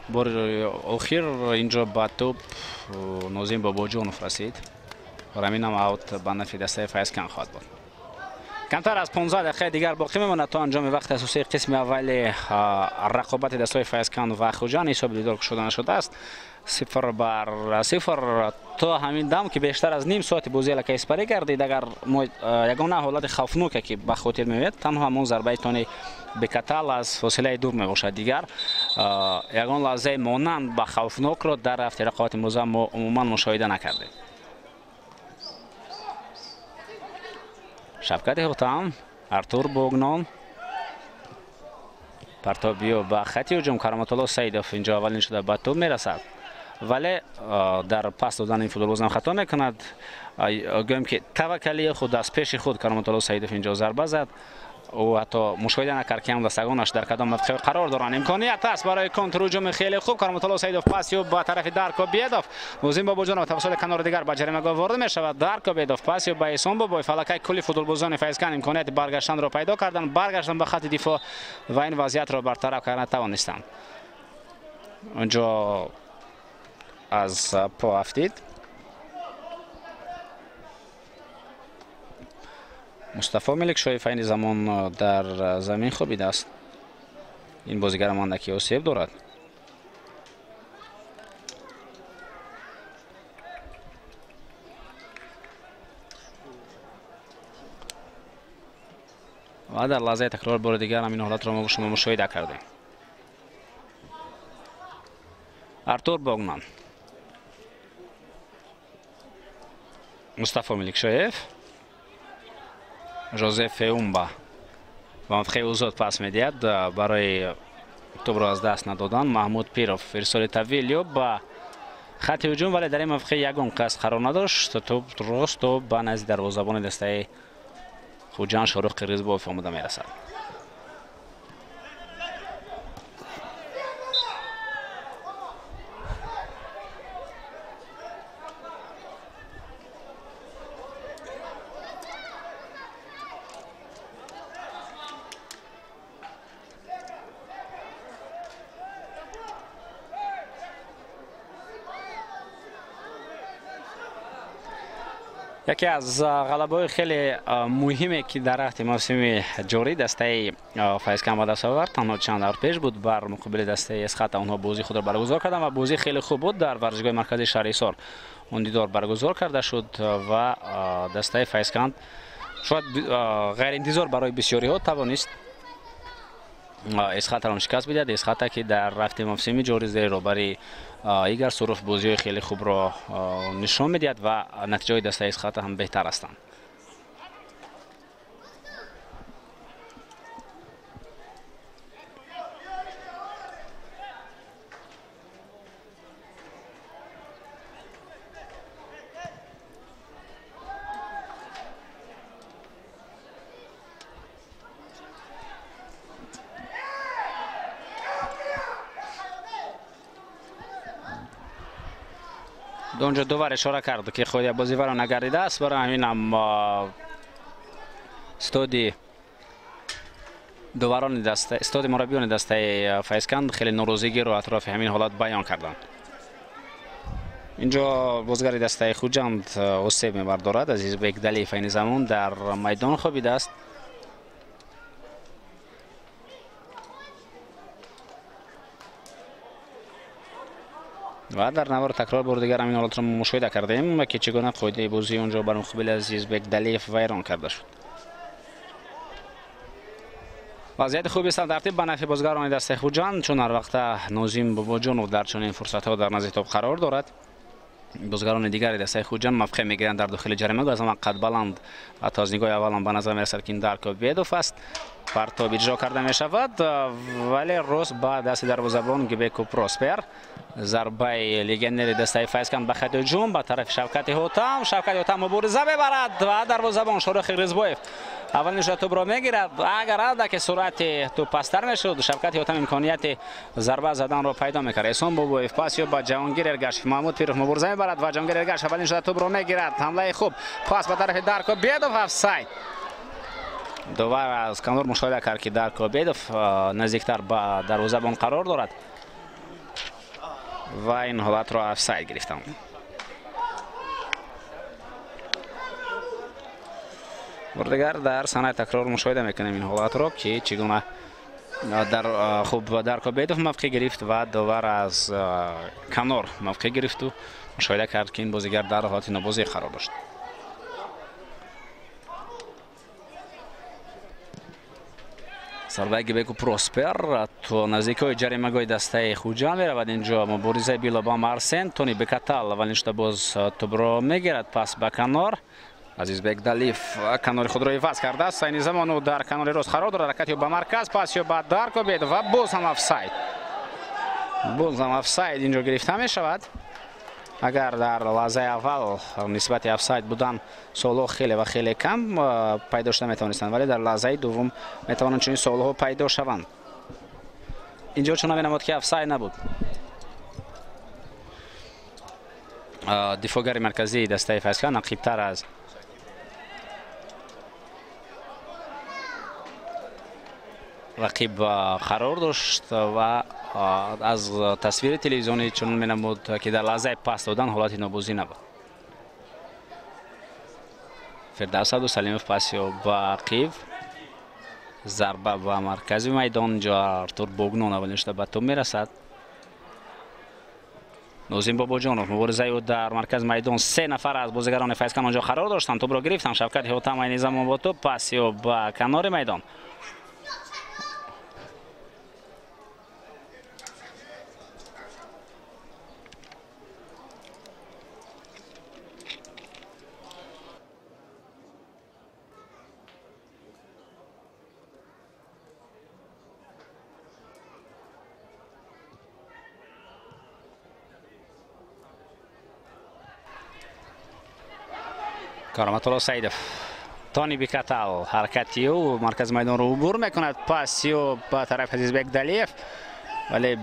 Бори охир инҷо ба тӯб Нозим Бобоҷонов расид. Ҳамин ҳам аут ба нафи дастаи Файзканд хоҳад буд. Камтар аз 15 дақиқаи дигар боқӣ мемонад то анҷоми вақти асосии қисми аввали рақобати дастаҳои Файзканд ва Хуҷанд. Ҳисоби дидор кушода нашудааст, 0-0 то ҳамин дам, ки бештар аз ним соати бозӣ аллакай сипарӣ гардид. Агар мо ягона ҳолати хавфноке, ки ба хотир меояд, танҳо ҳамон зарбаи Тони Бекатал аз фосилаи дур мебошад. Дигар ягон лаҳзаи монанд ба хавфнокро дар рафти рақобати имрӯза мо умуман мушоҳида накардем. Шавкати Ҳотам, Артур Богнон, партобиё ба хати ҳуҷум. Кароматулло Саидов инҷо аввалин шуда ба тӯб мерасад. Вале дар пас додани ин футболбоз ҳам хато мекунад. Гӯем ки таваккалии худ аз пеши худ Кароматулло Саидов инҷо зарба зад. Ӯ ҳатто мушоҳида накард ки ҳамдастагонаш дар кадом мавқеъ қарор доранд. Имконият аст барои контрҳуҷуми хеле хуб. Кароматулло Саидов пас ёб ба тарафи Даркобедов. Нозим Бобоҷонов тавассути канори дигар ба ҷаримагоҳ ворид мешавад. Даркобедов пас ёб ба Эҳсон Бобоев. Аллакай кулли футболбозони Файзканд имконияти баргаштанро пайдо карданд, баргаштанд ба хати дифоъ ва ин вазъиятро бартараф карда натавонистанд. Онҷо аз по афтид. Мустафо Меликшоев айни замон дар замин хобидааст. Ин бозигар мандаки осеб дорад. Ва дар лаҳзаи такрор бори дигар ҳамин ҳолатро мо шумо мушоҳида кардем. Артур Богман, Мустафо Меликшоев, Жозеф Феумба ба мавқеи озод пас медиҳад барои тӯбро аз даст надодан. Маҳмуд Пиров ирсоли тавил ба хати ҳуҷум, вале дар ин мавқеъ ягон кас қарор надошт. Тӯб рост ба назди дарвозабони дастаи Хуҷанд Шоҳрух Қирғизбоев омода мерасад. Яке аз ғалабаҳои хеле муҳиме ки дар рафти мавсими ҷорӣ дастаи Файзканд ба даст овард, танҳо чанд давр пеш буд бар муқобили дастаи Эсхата. Онҳо бозии худро баргузор карданд ва бозӣ хеле хуб буд. Дар варзишгоҳи марказии шаҳри Ҳисор он дидор баргузор карда шуд ва дастаи Файзканд шояд ғайриинтизор барои бисёриҳо тавонист Эсхатаро шикаст бидиҳад. Эсхата ки дар рафти мавсими ҷорӣ зери роҳбари Игор Суров бозиҳои хеле хубро нишон медиҳад ва натиҷаҳои дастаи Эсхата ҳам беҳтар ҳастанд. Онҷо довар ишора кард ки худи бозиваро нагардидааст, барои ҳамин ҳам стоди доварони даста, стоди мураббиёни дастаи Файзканд хеле норозигиро атрофи ҳамин ҳолат баён карданд. Инҷо бозигари дастаи Хуҷанд осеб мебардорад. Азизбек Далиев айни замон дар майдон хобидааст. Ва дар навор такрор бори дигар ҳамин ҳолатро мушоҳида кардем ки чӣ гуна қоидаи бозии онҷо бар муқобили Азизбек Далиев вайрон карда шуд. Вазъияти хуби стандартӣ ба нафъи бозигарони дастаи Хуҷанд, чун ҳар вақта Нозим Бобоҷонов дар чунин фурсатҳо дар назди тоб қарор дорад. Бозигарони дигари дастаи Хуҷанд мавқеъ мегиранд дар дохили ҷаримагоҳ. Аз ҳама қадбаланд ҳатто аз нигоҳи аввалам ба назар мерасад ки ин Даркобедов аст. Партоб иҷро карда мешавад, вале рост ба дасти дарвозабон Гибеку Проспер. Зарбаи легионери дастаи Файзканд ба хати ҳуҷум ба тарафи Шавкати Ҳотам. Шавкати Ҳотам мубориза мебарад ва дарвозабон Шоҳрух Қирғизбоев аввалин шуда тӯбро мегирад. Агар андаке суръати тӯб пасттар мешуд, Шавкати Ҳотам имконияти зарба заданро пайдо мекард. Эҳсон Бобоев пас ёб ба Ҷаҳонгир Эргашев. Маҳмуд Пиров мубориза мебарад ва Ҷаҳонгир Эргашев аввалин шуда тӯбро мегирад. Ҳамлаи хуб, пас ба тарафи Даркобедов, офсайд. Довар аз канор мушоҳида кард ки Даркобедов наздиктар ба дарвозабон қарор дорад ва ин ҳолатро офсайд гирифтанд. Бори дигар дар санаи такрор мушоҳида мекунем ин ҳолатро ки чӣ гуна дар хуб Даркобедов мавқеъ гирифт ва довар аз канор мавқеъ гирифту мушоҳида кард ки ин бозигар дар ҳолати нобозӣ қарор дошт. Зарбаи Гибеку Проспер то наздикҳои ҷаримагоҳи дастаи Хуҷанд меравад. Инҷо муборизаи Билобам Арсен. Тони Бекатал аввалин шуда боз тӯбро мегирад, пас ба канор. Азизбек Далиев канори худро иваз кардааст. Айни замон ӯ дар канори рост қарор дорад. Ҳаракати ӯ ба марказ, пас ё ба Даркобедов ва боз ҳам офсайд. Боз ҳам офсайд инҷо гирифта мешавад. Агар дар лаҳзаи аввал нисбати офсайд будан суолҳо хеле ва хеле кам пайдо шуда метавонистанд, вале дар лаҳзаи дуввум метавонанд чунин суолҳо пайдо шаванд. Инҷо чунон менамуд, ки офсайд набуд. Дифоъгари марказии дастаи Файзканд ақибтар аз рақиб қарор дошт ва аз тасвири телевизионӣ чунон менамуд, ки дар лаҳзаи пас додан ҳолати нобозӣ набуд. Фирдавс Абдусалимов пасиё ба ақиб, зарба ба маркази майдон. Инҷо Артур Богнон аввалин шуда ба тӯб мерасад. Нозим Бобоҷонов, муборизаи ӯ дар маркази майдон, се нафар аз бозигарони Файзканд онҷо қарор доштанд, тӯбро гирифтанд. Шавкат Ҳотам айни замон бо тӯб, пасиё ба канори майдон. Кароматулло Саидов, Тони Бикатал, ҳаракати ӯ маркази майдонро убур мекунад, паси ӯ ба тарафи Азизбек Далиев, вале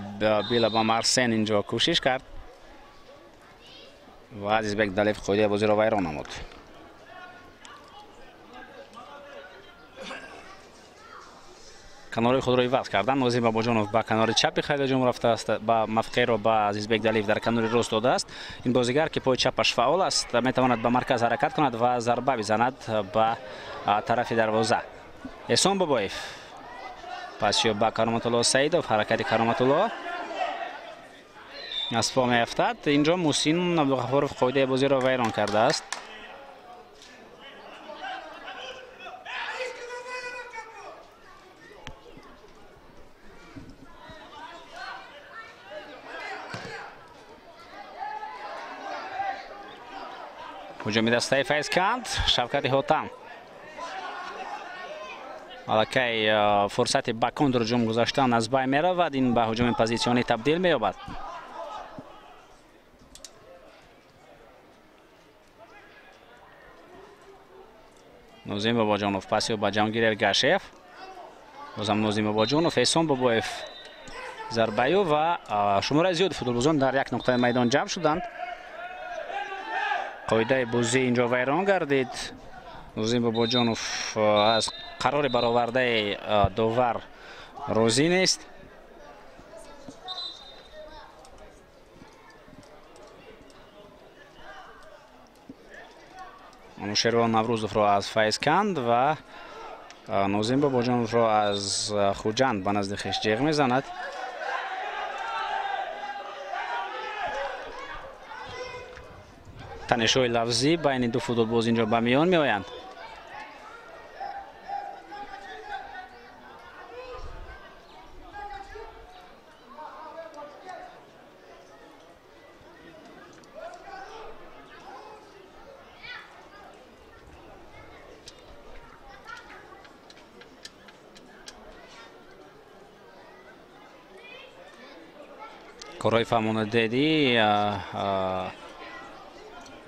Била ба Марсен инҷо кӯшиш кард ва Азизбек Далиев қоидаи бозиро вайрон намуд. Канори худро иваз кардан. Нозим Бобоҷонов ба канори чапи хайдаҷум рафтааст, ба мавқеъро ба Азизбек Далиев дар канори рост додааст. Ин бозигар, ки пои чапаш фаъол аст, метавонад ба марказ ҳаракат кунад ва зарба бизанад ба тарафи дарвоза. Эҳсон Бобоев пасиё ба Кароматулло Саидов, ҳаракати Кароматулло аз по меафтад. Инҷо Мусин Абдуғафуров қоидаи бозиро вайрон кардааст. Ҳуҷуми дастаи Файзканд, Шавкати Ҳотам. Аллакай фурсати ба контрҳуҷум гузаштан аз байн меравад, ин ба ҳуҷуми позитсионӣ табдил меёбад. Нозим Бобоҷонов пасиё ба Ҷаҳонгир Эргашев, бозам Нозим Бобоҷонов, Эҳсон Бобоев зарбаю ва шумораи зиёди футболбозон дар як нуқтаи майдон ҷамъ шуданд. Қоидаи бозӣ инҷо вайрон гардид. Нозим Бобоҷонов аз қарори баровардаи довар розӣ нест. Анушервон Наврӯзовро аз Файзканд ва Нозим Бобоҷоновро аз Хуҷанд ба назди хеш ҷеғ мезанад. Танишҳои лафзӣ байни ду футболбоз инҷо ба миён меоянд. Корҳои фаҳмонадедӣ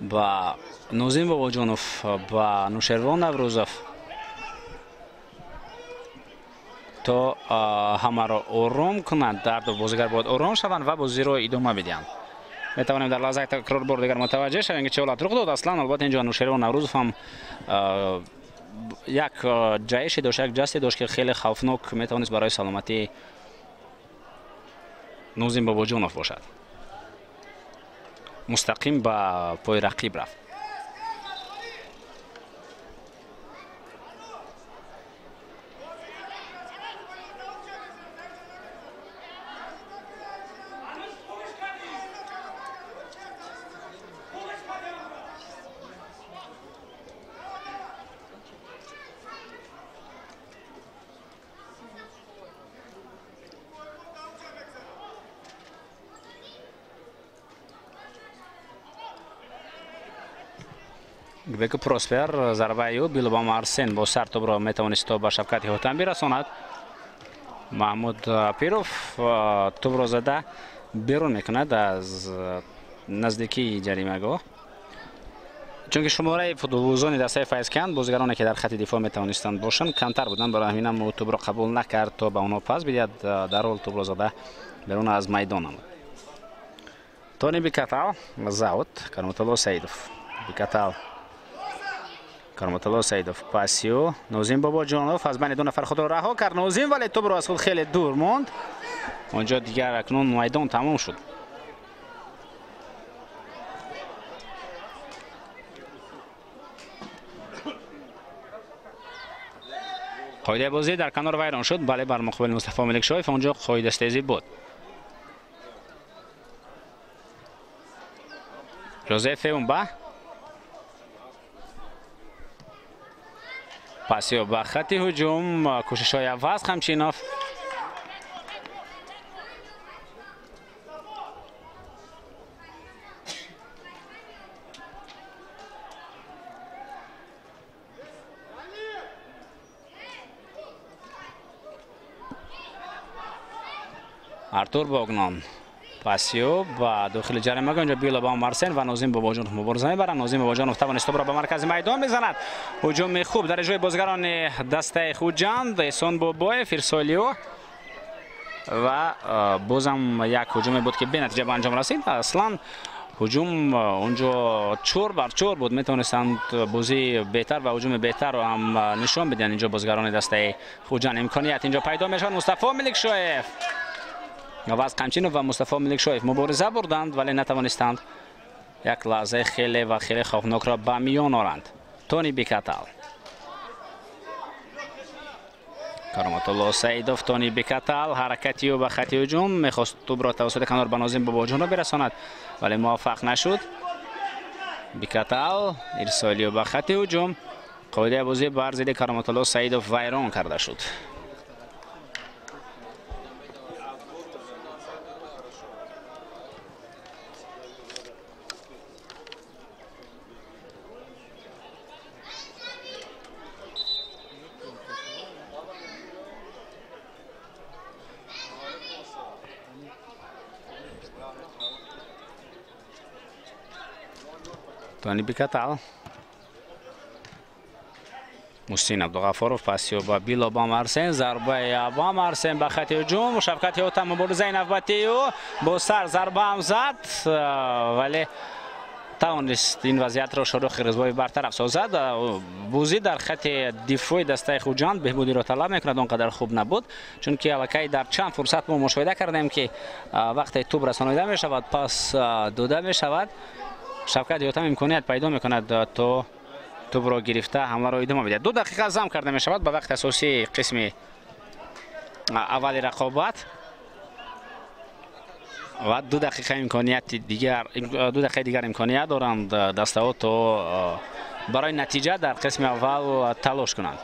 ба Нозим Бобоҷонов, ба Нушервон Наврӯзов то ҳамаро ором кунанд. Дар ду бозигар бояд ором шаванд ва бозиро идома бидиҳанд. Метавонем дар лаҳзаи такрор бор дигар мутаваҷҷеҳ шавем, ки чӣ ҳолат рух дод. Аслан албатта инҷо Нушервон Наврӯзов ҳам як ҷаҳише дошт, як ҷасте дошт, ки хеле хавфнок метавонист барои саломатии Нозим Бобоҷонов бошад. Мустақим ба пои рақиб рафт. Беку Проспер зарбаи ӯ Билобам Арсен бо сар тӯбро метавонист то ба Шавкати Ҳотам бирасонад. Маҳмуд Пиров тӯбро зада берун мекунад аз наздикии ҷаримагоҳ, чунки шумораи футболбозони дастаи Файзканд, бозигароне ки дар хати дифоъ метавонистанд бошанд, камтар буданд. Барои ҳамин ҳам ӯ тӯбро қабул накард то ба онҳо пас бидиҳад, дарҳол тӯбро зада берун аз майдон омад. Тони Бикатал заут Кароматулло Саидов. Бикатал, Кароматулло Саидов, пасио Нозим Бобоҷонов аз байни ду нафар худро раҳо кард. Нозим, вале тӯбро аз худ хеле дур монд. Онҷо дигар акнун майдон тамом шуд. Қоидаи бозӣ дар канор вайрон шуд, бале, бар муқобили Мустафо Меликшоев онҷо қоидастезӣ буд. Жозеф Эумба, пасио ба хати ҳуҷум, кӯшишҳои Аваз Қамчинов. Артур Богнон, пасио ба дохили ҷаримагоҳ, инҷо Билобам Марсен ва Нозим Бобоҷонов мубориза мебаранд. Нозим Бобоҷонов тавонист тӯбро ба маркази майдон мезанад. Ҳуҷуми хуб дар иҷрои бозигарони дастаи Хуҷанд, Эҳсон Бобоев, Ирсолио ва бозам як ҳуҷуме буд ки бенатиҷа ба анҷом расид. Аслан ҳуҷум онҷо 4-4 буд, метавонистанд бозии беҳтар ва ҳуҷуми беҳтарро ҳам нишон бидиҳанд. Инҷо бозигарони дастаи Хуҷанд имконият инҷо пайдо мешавад. Мустафо Меликшоев, Аваз Қамчинов ва Мустафо Меликшоев мубориза бурданд, вале натавонистанд як лаҳзаи хеле ва хеле хавфнокро ба миён оранд. Тони Бикатал, Кароматулло Саидов, Тони Бикатал, ҳаракати ӯ ба хати ҳуҷум, мехост тӯбро тавассути канор ба Нозим Бобоҷонов бирасонад, вале муваффақ нашуд. Бикатал, ирсолиё ба хати ҳуҷум, қоидаи бозӣ бар зидди Кароматулло Саидов вайрон карда шуд. Тони Бикатал, Муҳсин Абдуғафоров, пасио ба Билобам Арсен, зарбаи Абам Арсен ба хати ҳуҷум, Шавкати Ҳотам муборизаи навбатии ӯ бо сар зарба ҳам зад, вале тавонист ин вазъиятро Шоҳрухи Ризвоев бартараф созад. Бозӣ дар хати дифои дастаи Хуҷанд беҳбудиро талаб мекунад, он қадар хуб набуд, чунки аллакай дар чанд фурсат мо мушоҳида кардем ки вақте тӯб расонида мешавад, пас дода мешавад. Шавкат Ҳотам имконият пайдо мекунад то тӯбро гирифта ҳамларо идома бидиҳад. 2 дақиқа зам карда мешавад ба вақти асосии қисми аввали рақобат ва 2 дақиқа имконияти дигар, 2 дақиқаи дигар имконият доранд дастаҳо то барои натиҷа дар қисми аввал талош кунанд.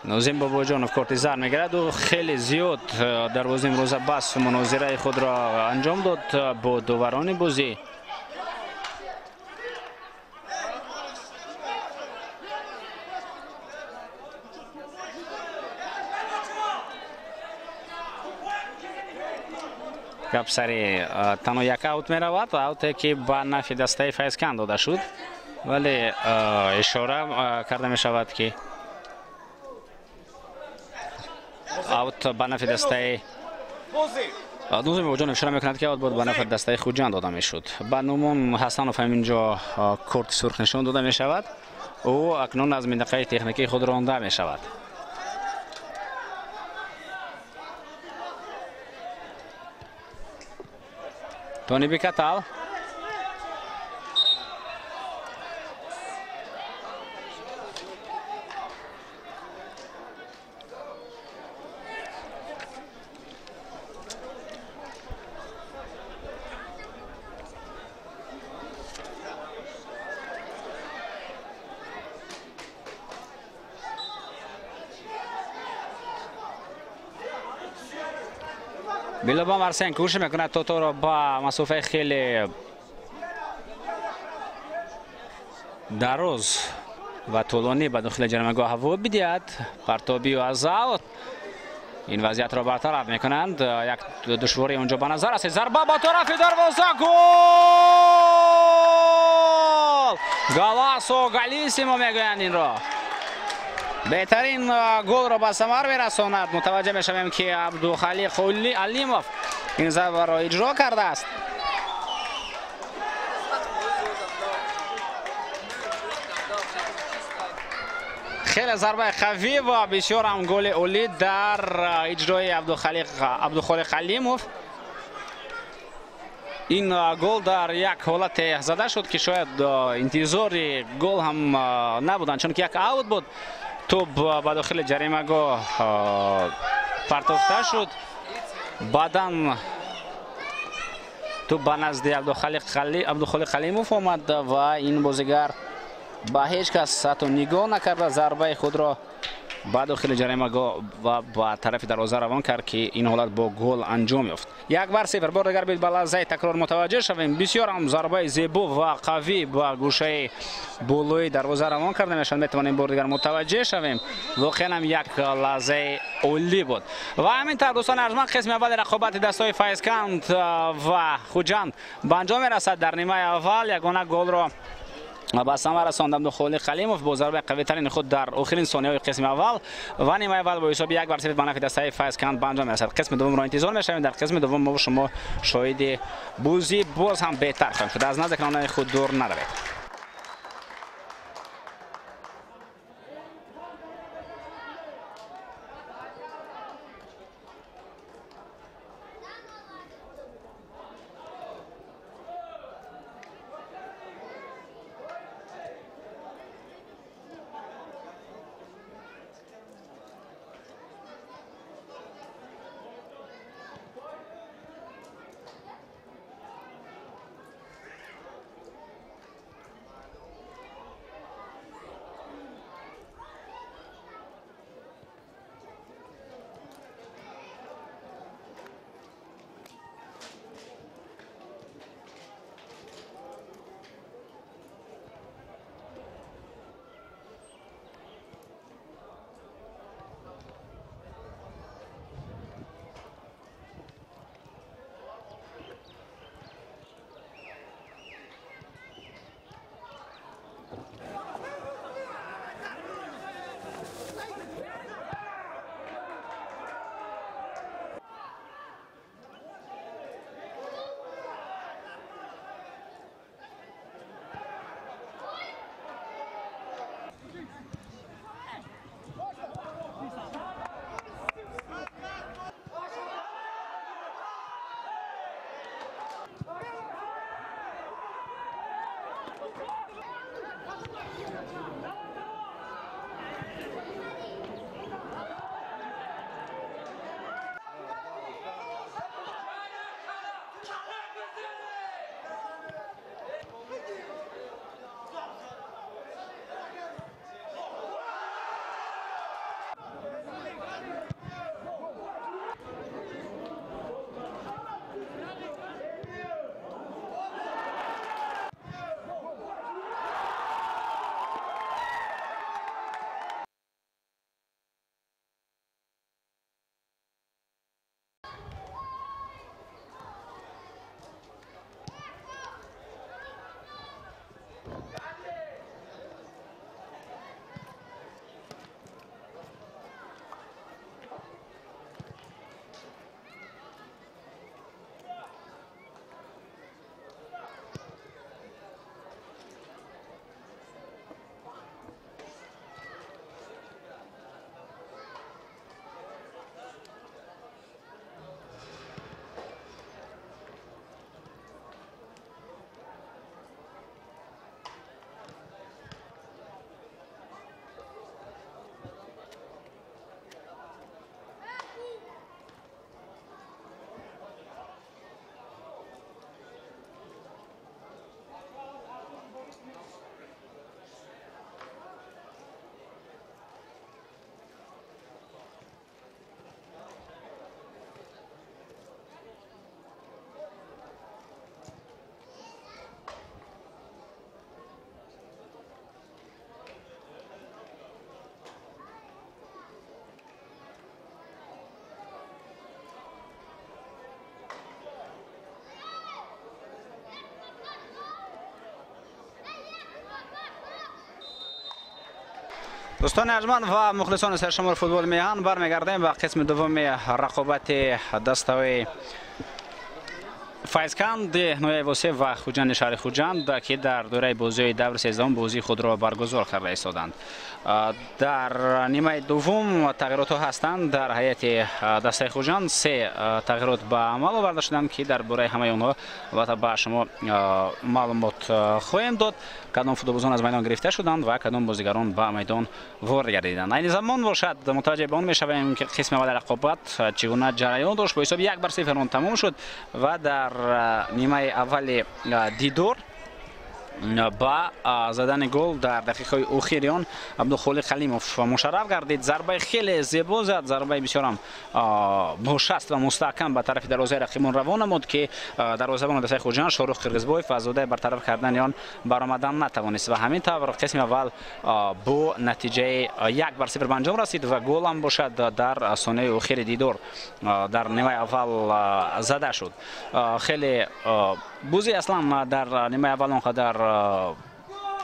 Нозим Бобоҷонов корти зар мегирад. Ӯ хеле зиёд дар бозии имрӯза бас мунозираи худро анҷом дод бо доварони бозӣ. Гап сари танҳо як аут меравад, ауте ки ба нафи дастаи Файзканд дода шуд, вале ишора карда мешавад ки аут ба нафи дастаи Нозим Бобоҷонов ишора мекунад ки аут бояд ба нафи дастаи Хуҷанд дода мешуд. Ба Нумон Ҳасанов ҳам инҷо корти сурх нишон дода мешавад. Ӯ акнун аз минтақаи техникии худ ронда мешавад. Тони Бикатал, Билобам Арсен кӯшиш мекунад то тӯбро ба масофаи хеле дароз ва тӯлонӣ ба дохили ҷаримагоҳ ҳаво бидиҳад. Партобӣ аз аут ин вазъиятро бартараф мекунанд. Як душворӣ онҷо ба назар расид. Зарба ба тарафи дарвоза, гол! Галасо Галисимо мегӯянд инро. Беҳтарин голро ба самар мерасонад. Мутаваҷҷеҳ мешавем, ки Абдухалиқ Алимов ин зарбаро иҷро кардааст. Хеле зарбаи қавӣ ва бисёр ҳам голи олӣ дар иҷрои Абдухолиқ Алимов. Ин гол дар як ҳолате зада шуд, ки шояд интизори гол ҳам набуданд, чунки як аут буд. Тӯб ба дохили ҷаримагоҳ партофта шуд. Баъдан тӯб ба назди Абдухолиқ Алимов омад ва ин бозигар ба ҳеҷ кас ҳатто нигоҳ накарда зарбаи худро ба дохили ҷаримагоҳ ва ба тарафи дарвоза равон кард, ки ин ҳолат бо гол анҷом ёфт. 1-0. Бор дигар биёед ба лаҳзаи такрор мутаваҷҷеҳ шавем. Бисёр ҳам зарбаи зебо ва қавӣ ба гӯшаи болои дарвоза равон карда мешавад. Метавонем бор дигар мутаваҷҷеҳ шавем. Воқеан ҳам як лаҳзаи олӣ буд. Ва ҳамин тавр, дӯстони арҷманд, қисми аввали рақобати дастҳои Файзканд ва Хуҷанд ба анҷом мерасад. Дар нимаи аввал ягона голро ба самар расонд Абдухолиқ Алимов бо зарбаи қавитарини худ дар охирин сониҳои қисми аввал ва нимаи аввал бо ҳисоби 1-0 ба нафъи дастаи Файзканд ба анҷом мерасад. Қисми дуввумро интизор мешавем. Дар қисми дуввум мо шумо шоҳиди бозӣ боз ҳам беҳтар хоҳем шуд. Аз назди каналҳои худ дур наравед. Дӯстони арҷманд ва мухлисони саршумори футболи меҳан, бармегардем ба қисми дуввуми рақобати дастаҳои Файзканд ноҳияи Восеъ ва Хуҷанди шаҳри Хуҷанд, ки дар доираи бозиҳои даври 13 бозии худро баргузор карда истоданд. Дар нимаи дуввум тағйиротҳо ҳастанд. Дар ҳайати дастаи Хуҷанд се тағйирот ба амал оварда шуданд, ки дар бораи ҳамаи онҳо албатта ба шумо маълумот хоҳем дод. Кадом футболбозон аз майдон гирифта шуданд ва кадом бозигарон ба майдон ворид гардиданд. Айни замон бошад, мутаваҷҷеҳ ба он мешавем, ки қисми аввали рақобат чӣ гуна ҷараён дошт. Бо ҳисоби 1-0 он тамом шуд ва дар нимаи аввали дидор ба задани гол дар дақиқаҳои охири он Абдухолиқ Халимов мушарраф гардид. Зарбаи хеле зебо зад, зарбаи бисёрам бошаст ва мустаҳкам ба тарафи дарвозаи рақибон равон намуд, ки дарвозабони дастаи Хуҷанд Шоҳрух Қирғизбоев аз зодаи бартараф кардани он баромадан натавонист ва ҳамин тавр қисми аввал бо натиҷаи 1-0 ба анҷом расид ва голам бошад дар сонияи охири дидор дар нимаи аввал зада шуд. Хеле бозӣ аслан дар нимаи аввал он қадар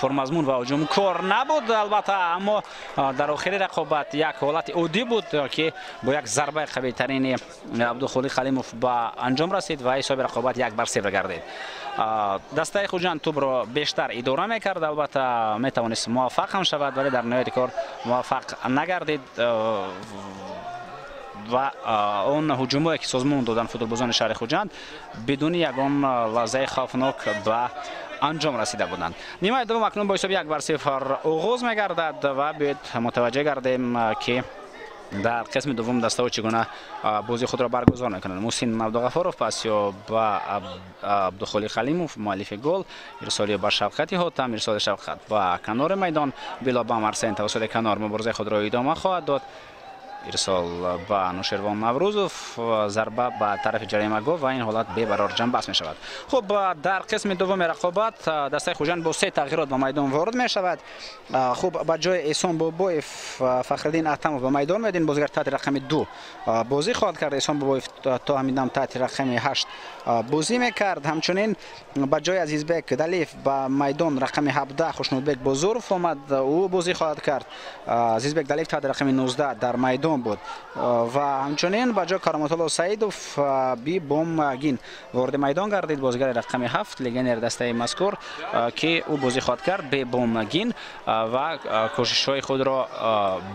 пурмазмун ва ҳуҷумкор набуд албатта, аммо дар охири рақобат як ҳолати оддӣ буд, ки бо як зарбаи қавитарини Абдухолиқ Халимов ба анҷом расид ва ҳисоби рақобат 1-0 гардид. Дастаи Хуҷанд тӯбро бештар идора мекард, албатта метавонист муваффақ ҳам шавад, вале дар ниҳояти кор муваффақ нагардид ва он ҳуҷумое ки созмон доданд футболбозони шаҳри Хуҷанд бидуни ягон лаҳзаи хавфнок ба анҷом расида буданд. Нимаи дуввум акнун бо ҳисоби 1-0 оғоз мегардад ва биёед мутаваҷҷеҳ гардем, ки дар қисми дуввум дастаҳо чӣ гуна бозии худро баргузор мекунанд. Муҳсин Абдуғафоров пасё ба Абдухолиқ Халимов, муаллифи гол, ирсоли ба Шавқати Ҳотам, ирсоли Шавқат ба канори майдон, Било ба Марсен тавассути канор муборизаи худро идома хоҳад дод. Ирсол ба Нушервон Наврӯзов, зарба ба тарафи ҷаримагоҳ ва ин ҳолат бебарор ҷанбаст мешавад. Хуб, дар қисми дуввуми рақобат дастаи Хуҷанд бо се тағйирот ба майдон ворид мешавад. Хуб, ба ҷои Эҳсон Бобоев Фахриддин Атамов ба майдон меояд. Ин бозигар таҳти рақами 2 бозӣ хоҳад кард. Эҳсон Бобоев то ҳамин дам таҳти рақами 8 бозӣ мекард. Ҳамчунин ба ҷои Азизбек Далиев ба майдон рақами 17 Хушнудбек Бозуров омад, ӯ бозӣ хоҳад кард. Азизбек Далиев таҳти рақами 19 дар майдон буд ва ҳамчунин ба ҷои Кароматулло Саидов Бибомгин вориди майдон гардид, бозигари рақами 7 легионери дастаи мазкур, ки ӯ бозӣ хоҳад кард Бибомгин ва кӯшишҳои худро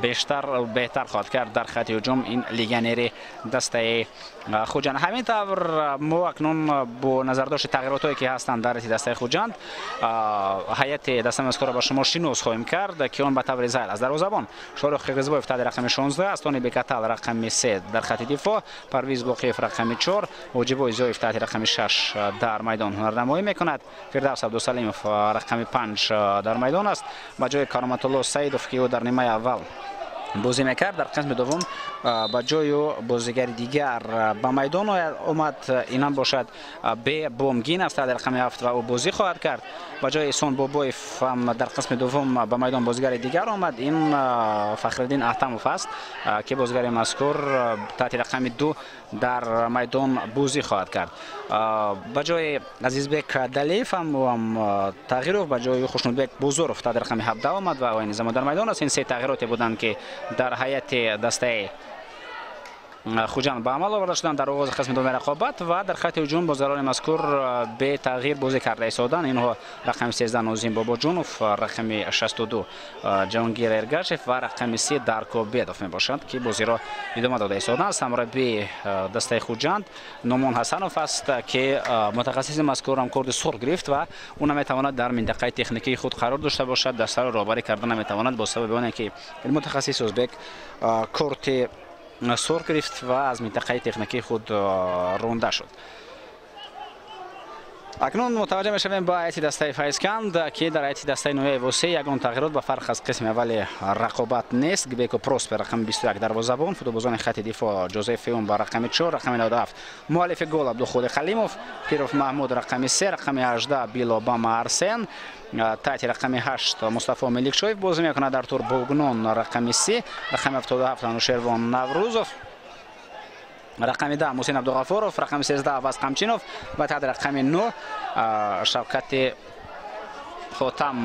бештар беҳтар хоҳад кард дар хати ҳуҷум ин легионери дастаи Хуҷанд. Ҳамин тавр мо акнун бо назардошти тағйиротҳое ки ҳастанд дар дастаи Хуҷанд ҳайати дастаи мазкурро ба шумо шинос хоҳем кард, ки он ба таври зайл аз дарвозабон Шоҳрух Қирғизбоев таҳти рақами 16, Астони Бекатал рақами 3 дар хати дифоъ, Парвиз Боқиев рақами 4, Ҳоҷибой Зиёев таҳти рақами 6 дар майдон ҳунарнамоӣ мекунад, Фирдавс Абдусалимов рақами 5 дар майдон аст. Ба ҷои Кароматулло Саидов, ки ӯ дар нимаи аввал бозӣ мекард, дар қисми дуввум ба ҷои бозигари дигар ба майдон омад. Инам бошад Бебомгин аст дар рақами 7 ва ӯ бозӣ хоҳад кард. Ба ҷои Эҳсон Бобоев ҳам дар қисми дуввум ба майдон бозигари дигар омад. Ин Фахриддин Аҳтамов аст, ки бозигари мазкур таҳти рақами 2 дар майдон бозӣ хоҳад кард. Ба ҷои Азизбек Далиев ҳам тағйиров ба ҷои Хушнудбек Бозуров таҳти рақами 17 омад ва айни замон дар майдон аст. Ин се тағйироте буданд, ки дар ҳайати дастаи Хуҷанд ба амал оварда шуданд дар оғози қисми дуввуми рақобат ва дар хати ҳуҷум бозигарони мазкур бетағйир бозӣ карда истоданд. Инҳо рақами 13 Нозим Бобоҷонов, рақами 62 Ҷаҳонгир Эргашев ва рақами 3 Дарко Бедов мебошанд, ки бозиро идома дода истоданд. Сармураббии дастаи Хуҷанд Нумон Ҳасанов аст, ки мутахассиси мазкур ҳам корди сурх гирифт ва ӯ наметавонад дар минтақаи техникии худ қарор дошта бошад, дастаро роҳбарӣ карда наметавонад бо сабаби оне ки ин мутахассиси ӯзбек корти сурх гирифт ва аз минтақаи техникии худ ронда шуд. Акнун мутаваҷҷеҳ мешавем ба ҳайати дастаи Файзканд, ки дар ҳайати дастаи ноҳияи Восеъ ягон тағйирот ба фарқ аз қисми аввали рақобат нест. Гбеко Проспер рақами 21 дарвозабон, футболбозони хати дифоъ Ҷозеф Феюн ба рақами 4, рақами 97 муаллифи гол Абдухолиқ Халимов, Пиров Маҳмуд рақами 3, рақами 18 Било Бама Арсен, таҳти рақами 8 Мустафо Меликшоев бозӣ мекунад, Артур Богнон рақами 3, рақами 77 Анушервон Наврӯзов, рақами 10 Муҳсин Абдуғафоров, рақами 13 Аваз Қамчинов ва таҳти рақами 9 Шавкати Хотам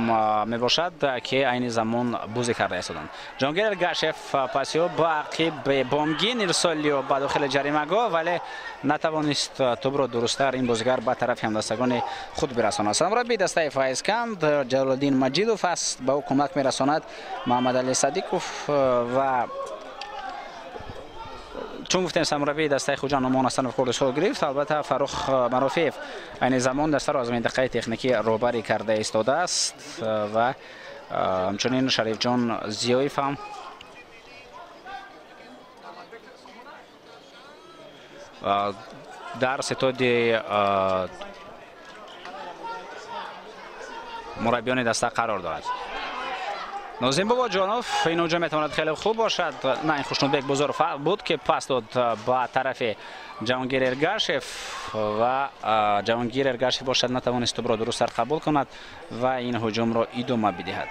мебошад, ки айни замон бозӣ карда истоданд. Ҷонгир Эргашев пасиё ба ақиб Бомгин, ирсолиё ба дохили ҷаримагоҳ, вале натавонист тӯбро дурусттар ин бозигар ба тарафи ҳамдастагони худ бирасонад. Сармураббии дастаи Файзканд Ҷалолиддин Маҷидов аст, ба ӯ кӯмак мерасонад Муҳаммадалӣ Садиқов ва чун гуфтем сармураббии дастаи Хуҷанд Нумон Ҳасанов хурдсол гирифт, албатта Фаррух Марофеев айни замон дастаро аз минтақаи техникӣ роҳбарӣ карда истодааст ва ҳамчунин Шарифҷон Зиёев ҳам дар ситоди мураббиёни даста қарор дорад. Нозим Бобоҷонов ин ҳуҷум метавонад хеле хуб бошад. На, ин Хушнудбек Бозоров буд, ки пас дод ба тарафи Ҷаҳонгир Эргашев ва Ҷаҳонгир Эргашев бошад натавонист тӯбро дурусттар қабул кунад ва ин ҳуҷумро идома бидиҳад.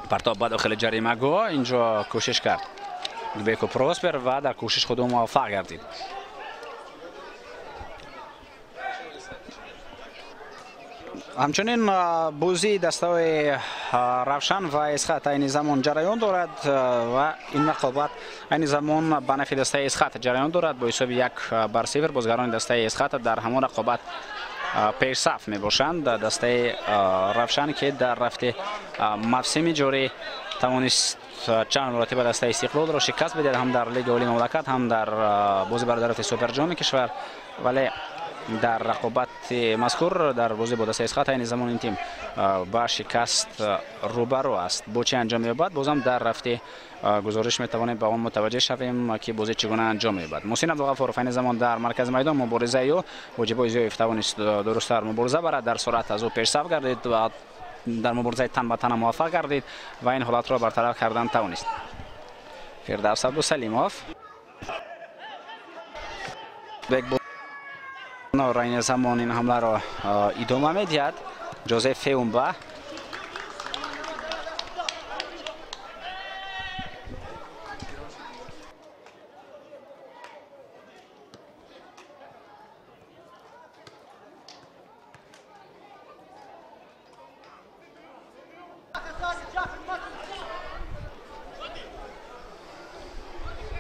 Партоб ба дохили ҷаримагоҳ, инҷо кӯшиш кард Беко Проспер ва дар кӯшиш худ муваффақ гардид. Ҳамчунин бозии дастаҳои Равшан ва Эсхат айни замон ҷараён дорад ва ин рақобат айни замон ба нафи дастаи Эсхат ҷараён дорад бо ҳисоби 1-0. Бозигарони дастаи Эсхат дар ҳамон рақобат пешсаф мебошанд. Дастаи Равшан, ки дар рафти мавсими ҷорӣ тавонист чанд маротиба дастаи Истиқлолро шикаст бидиҳад, ҳам дар Лигаи Олии мамлакат, ҳам дар бозии бародароти Суперҷоми кишвар, вале дар рақобати мазкур дар бозӣ бо дастаи Эсхат айни замон ин тим ба шикаст рӯбарӯ аст. Бо чӣ анҷом меёбад, бозам дар рафти гузориш метавонем ба он мутаваҷҷеҳ шавем, ки бозӣ чӣ гуна анҷом меёбад. Муҳсин Абдуғафуров айни замон дар маркази майдон муборизаи ӯ Ҳоҷибой Зиёев тавонист дурусттар мубориза барад, дар суръат аз ӯ пешсаф гардид ва дар муборизаи тан ба тана муваффақ гардид ва ин ҳолатро бартараф кардан тавонист. Фирдавс Абдусалимов айни замон ин ҳамларо идома медиҳад. Ҷозеф Феумба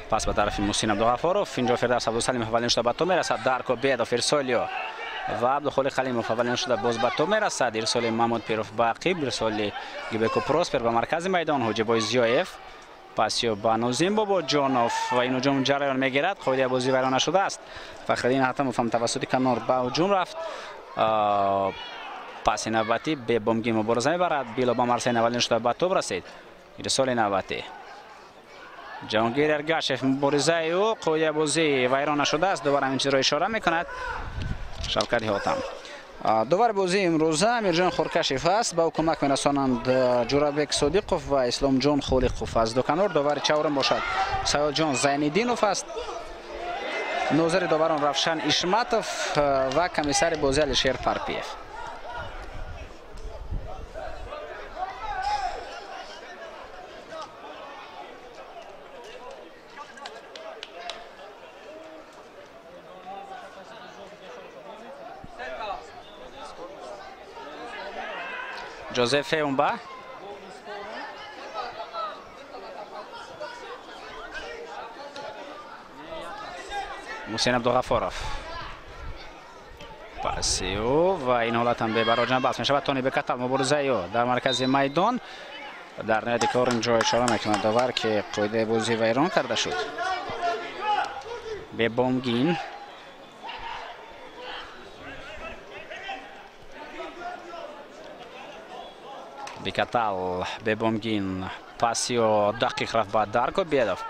пас ба тарафи Муҳсин Абдуғафуров. Инҷо Фирдавс Абдусалимов аввалин шуда ба тӯб мерасад. Дарко Бедов, ирсолио ва Абдухолиқ Халимов аввалин шуда боз ба тӯб мерасад. Ирсоли Маҳмуд Пиров ба ақиб, ирсоли Гибеко Проспер ба маркази майдон. Ҳоҷибой Зиёев пасиё ба Нозим Бобоҷонов ва ин ҳуҷум ҷараён мегирад. Қоидаи бозӣ вайрон нашудааст. Фахриддин Ҳатамов ҳам тавассути канор ба ҳуҷум рафт. Паси навбатӣ Бебомгин мубориза мебарад. Било ба Марсен аввалин шуда ба тӯб расид. Ирсоли навбатӣ Ҷаҳонгир Эргашев, муборизаи ӯ, қоидаи бозӣ вайрон нашудааст. Дубора ҳамин чизро ишора мекунад Шавкати Ҳотам. Довари бозии имрӯза Амирҷон Хуркашев аст. Ба ӯ кӯмак мерасонанд Ҷурабек Содиқов ва Исломҷон Холиқов аз ду канор. Довари чаҳорум бошад Саёдҷон Зайниддинов аст. Нозири доварон Равшан Ишматов ва комиссари бозӣ Алишер Парпиев. Ҷозеф Феумба Муҳсин Абдуғафуров паси ӯ ва ин ҳолат ҳам бебароҷан баҳс мешавад. Тони Бекатал муборизаи ӯ дар маркази майдон. Дар ниҳояти кор инҷо ишора мекунад довар, ки қоидаи бозӣ вайрон карда шуд. Бебомгин Бекатал, Бебомгин пасио дақиқ рафт ба Дарко Бедов.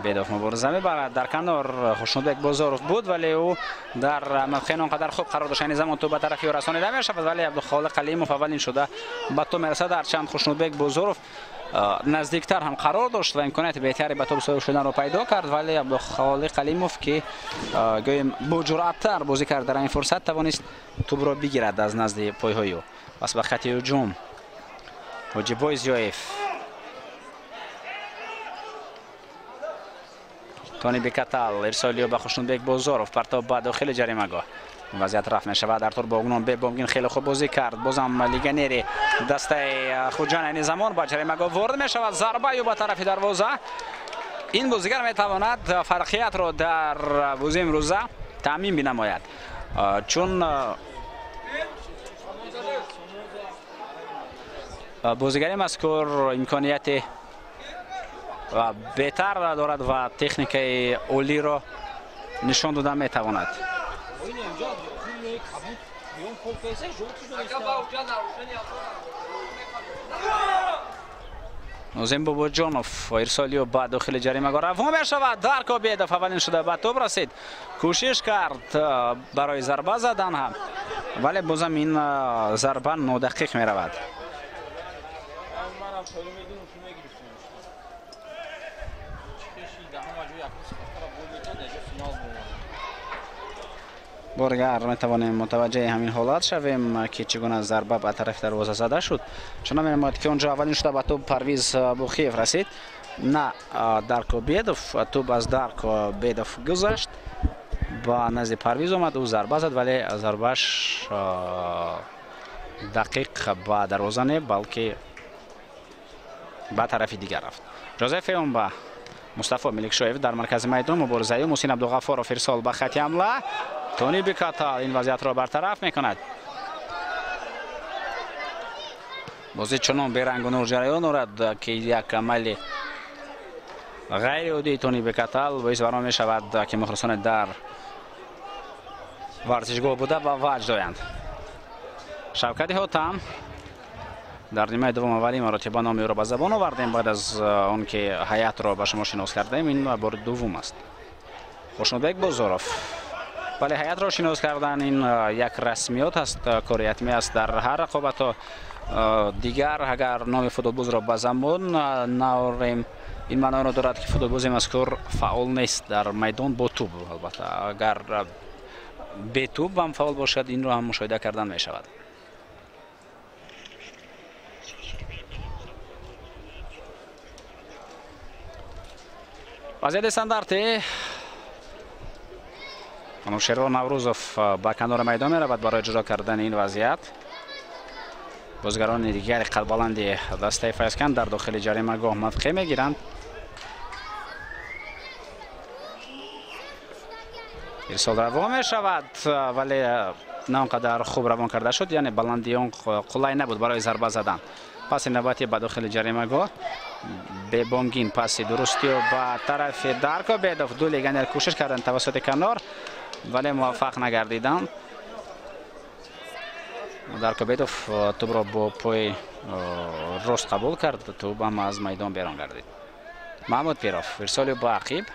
Бедов мубориза мебарад. Дар канор Хушнудбек Бозоров буд, вале ӯ дар мавқеи он қадар хуб қарор дошт. Айни замон тӯб ба тарафи ӯ расонида мешавад, вале Абдухолиқ Қалимов аввалин шуда ба тӯб мерасад. Ҳарчанд Хушнудбек Бозоров наздиктар ҳам қарор дошт ва имконияти беҳтаре ба тӯб соҳиб шуданро пайдо кард, вале Абдухолиқ Қалимов, ки гӯем боҷуръаттар бозӣ кард, дар ин фурсат тавонист тӯбро бигирад аз назди пойҳои ӯ. Пас ба хати ҳуҷум Ҳоҷибой Зиёев. Тони Бекатал ирсоли ба Хушнудбек Бозоров, партоб ба дохили ҷаримагоҳ. Вазъият рафт мешавад. Артур Богнон Бебомгин хеле хуб бозӣ кард. Бозам легионери дастаи Хуҷанд айни замон ба ҷаримагоҳ ворид мешавад. Зарба ё ба тарафи дарвоза. Ин бозигар метавонад фарқиятро дар бозии имрӯза таъмин бинамояд, чун бозигари мазкур имконияти беҳтар дорад ва техникаи олиро нишон дода метавонад. Нозим Бобоҷонов ирсолиё ба дохили ҷаримагоҳ равон мешавад. Дарко Бедов аввалин шуда ба тӯб расид. Кӯшиш кард барои зарба задан ҳам, вале бозам ин зарба нодақиқ меравад. Боргар метавонем мутаваҷҷеҳи ҳамин ҳолат шавем, ки чӣ гуна зарба ба тарафи дарвоза зада шуд. Чунон менамояд, ки онҷо аввалин шуда ба тӯб Парвиз Бухиев расид, на Дарко Бедов. Тӯб аз Дарко Бедов гузашт, ба назди Парвиз омад, ӯ зарба зад, вале зарбааш дақиқ ба дарвоза не, балки ба тарафи дигар рафт. Жозеф Эомба, Мустафо Меликшоев дар маркази майдон муборизаи Мусин Абдуғафоров ирсол ба хати ҳамла. Тони Бекатал ин вазъиятро бартараф мекунад. Бозӣ чунон берангу нур ҷараён дорад, ки як амали ғайриоддии Тони Бекатал боис бар он мешавад, ки мухлисони дар варзишгоҳ буда ба ваҷд оянд. Шавкати Ҳотам дар нимаи дуввум аввалин маротиба номи ӯро ба забон овардем, баъд аз он ки ҳайатро ба шумо шинос кардаем. Ин бори дуввум аст. Хушнудбек Бозоров. Вале ҳайатро шинос кардан ин як расмиёт аст, кори ҳатмӣ аст дар ҳар рақобатҳо. Дигар агар номи футболбозро ба замон наорем, ин маъноро дорад, ки футболбози мазкур фаъол нест дар майдон бо тӯб. Албатта агар бе тӯб ҳам фаъол бошад, инро ҳам мушоҳида кардан мешавад. Вазъияти стандарти. Анушервон Наврӯзов ба канори майдон меравад барои иҷро кардани ин вазъият. Бозигарони дигари қадбаланди дастаи Файзканд дар дохили ҷаримагоҳ мавқеъ мегиранд. Ирсол равон мешавад, вале на он қадар хуб равон карда шуд, яъне баландии он қулай набуд барои зарба задан. Паси навбати ба дохили ҷаримагоҳ Бебомгин паси дурустиё ба тарафи Дарко Бедов. Ду легионер кӯшиш карданд тавассути канор, вале муваффақ нагардиданд. Дарко Бедов тӯбро бо пои рост қабул кард, тӯб ҳам аз майдон берун гардид. Маҳмуд Пиров ирсоли ба ақиб.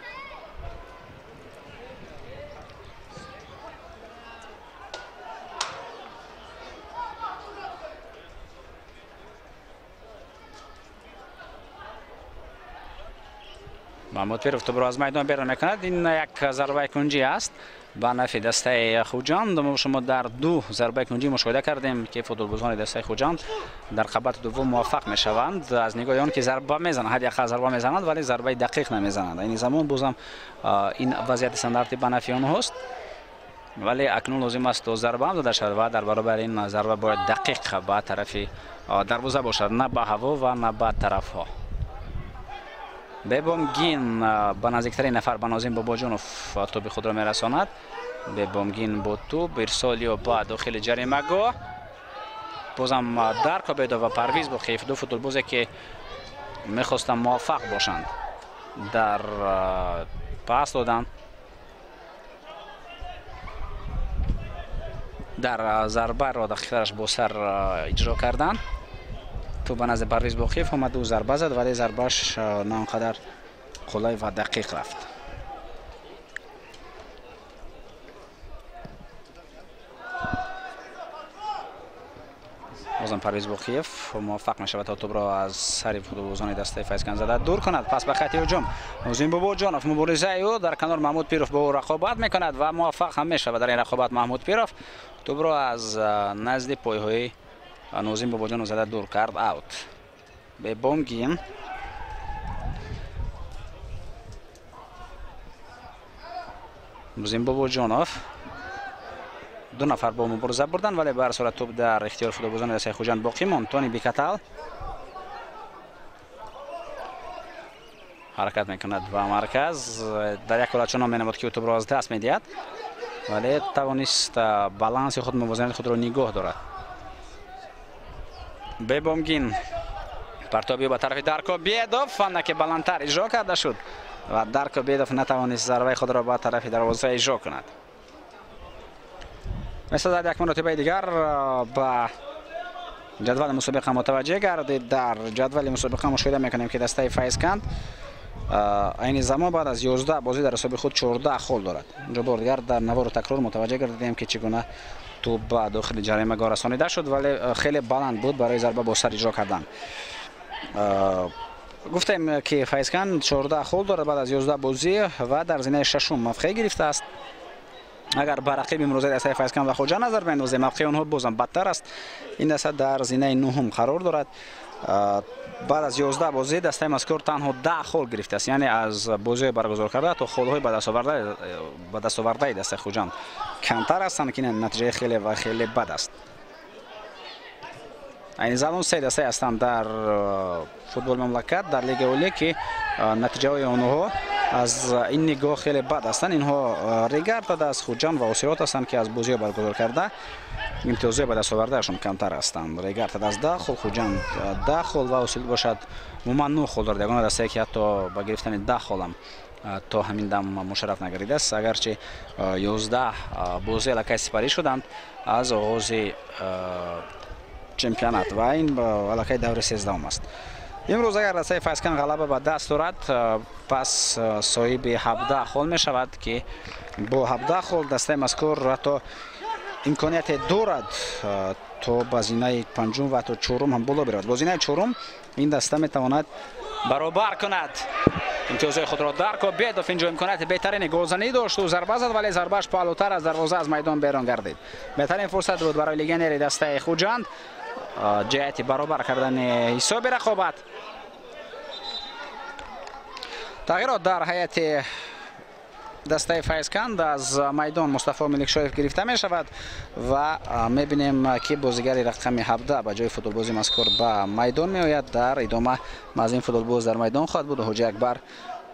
Маҳмуд Пиров тӯбро аз майдон берун мекунад. Ин як зарбаи кунҷӣ аст ба нафи дастаи Хуҷанд. Мо шумо дар ду зарбаи кунҷӣ мушоҳида кардем, ки футболбозони дастаи Хуҷанд дар қабати дуввум муваффақ мешаванд аз нигоҳи он ки зарба мезананд, ҳадди ақал зарба мезананд, вале зарбаи дақиқ намезананд. Айни замон бозам ин вазъияти стандарти ба нафи онҳост, вале акнун лозим аст то зарба ҳам дода шавад ва дар баробари ин зарба бояд дақиқ ба тарафи дарвоза бошад, на ба ҳаво ва на ба тарафҳо. Бебомгин ба наздиктарин нафар ба Нозим Бобоҷонов тӯби худро мерасонад. Бебомгин бо тӯб ирсолиё ба дохили ҷаримагоҳ. Бозам Дарко Бедов ва Парвиз Бухиев, ду футболбозе ки мехостанд муваффақ бошанд дар пас додан, дар зарбаро дақиқтараш бо сар иҷро кардан. Тӯб ба назди Парвиз Бухиев омад, ӯ зарба зад, вале зарбааш на он қадар қулай ва дақиқ рафт. Бозам Парвиз Бухиев муваффақ мешавад то тӯбро аз сари футболбозони дастаи Файзканд зада дур кунад. Пас ба хати ҳуҷум Нозим Бобоҷонов, муборизаи ӯ дар канор Маҳмуд Пиров бо ӯ рақобат мекунад ва муваффақ ҳам мешавад дар ин рақобат. Маҳмуд Пиров тӯбро аз назди пойҳои Нозим Бобоҷонов зада дур кард. Аут. Бебомгин. Музимбобоҷонов. Ду нафар бо мубориза бурданд, вале ба ҳар сурат тӯб дар ихтиёри футболбозони дастаи Хуҷанд боқӣ монд. Тони Бикатал ҳаракат мекунад ба марказ. Дар як ҳолат чунон менамуд, ки ӯ тӯбро аз даст медиҳад, вале тавонист баланси худ, мувозинати худро нигоҳ дорад. Бебомгин партоби ба тарафи Дарко Бедов, фанна ки баландтар иҷро карда шуд ва Дарко Бедов натавонист зарбаи худро ба тарафи дарвоза иҷро кунад. Месозад як маротибаи дигар ба ҷадвали мусобиқа мутаваҷҷеҳ гардид. Дар ҷадвали мусобиқа мушоҳида мекунем, ки дастаи Файзканд айни замон баъд аз 11 бозӣ дар ҳисоби худ 14 хол дорад. Инҷо бор дигар дар навору такрор мутаваҷҷеҳ гардидем, ки чӣ гуна тӯб ба дохили ҷаримагоҳ расонида шуд, вале хеле баланд буд барои зарба бо сар иҷро кардан. Гуфтем, ки Файзканд 14 хол дорад баъд аз 11 бозӣ ва дар зинаи шашум мавқеъ гирифтааст. Агар ба рақиби имрӯзаи дастаи Файзканд ва Хуҷанд назар биандозем, мавқеи онҳо бозам бадтар аст. Ин даста дар зинаи нуҳум қарор дорад. Баъд аз 11 бозӣ дастаи мазкур танҳо 10 хол гирифтааст, яъне аз бозиҳои баргузор карда то холҳои ба даст овардаи дастаи Хуҷанд камтар ҳастанд, ки натиҷаи хеле ва хеле бад аст. Айни замон се дастае ҳастанд дар футболи мамлакат, дар Лигаи Олӣ, ки натиҷаҳои онҳо аз ин нигоҳ хеле бад ҳастанд. Инҳо Регар додааст, Хуҷанд ва Осиёт ҳастанд, ки аз бозиҳо баргузор карда имтиёзҳои ба даст овардаашон камтар ҳастанд. Регар додааст 10 хол, Хуҷанд 10 хол ва Осиёт бошад умуман 9 хол дорад. Ягона дастае, ки ҳатто ба гирифтани 10 холам то ҳамин дам мушарраф нагардидааст, агарчи 11 бозӣ аллакай сипарӣ шуданд аз оғози чемпионат ва ин аллакай даври 13 аст. Имрӯз агар дастаи Файзканд ғалаба ба даст дорад, пас соҳиби 17 хол мешавад, ки бо 17 хол дастаи мазкур ҳатто имконияте дорад то ба зинаи панҷум ва ҳатто чорум ҳам боло биравад. Бо зинаи чорум ин даста метавонад баробар кунад имтиёзҳои худро. Дарко Бедов инҷо имконияти беҳтарини голзанӣ дошт, ӯ зарба зад, вале зарбааш паҳлӯтар аз дарвоза аз майдон берун гардид. Беҳтарин фурсат буд барои легионери дастаи Хуҷанд ҷиҳати баробар кардани ҳисоби рақобат. Тағйирот дар ҳайати дастаи Файзканд аз майдон Мустафо Меликшоев гирифта мешавад ва мебинем, ки бозигари рақами 17 ба ҷои футболбози мазкур ба майдон меояд. Дар идома аз ин футболбоз дар майдон хоҳад буд Ҳоҷи Акбар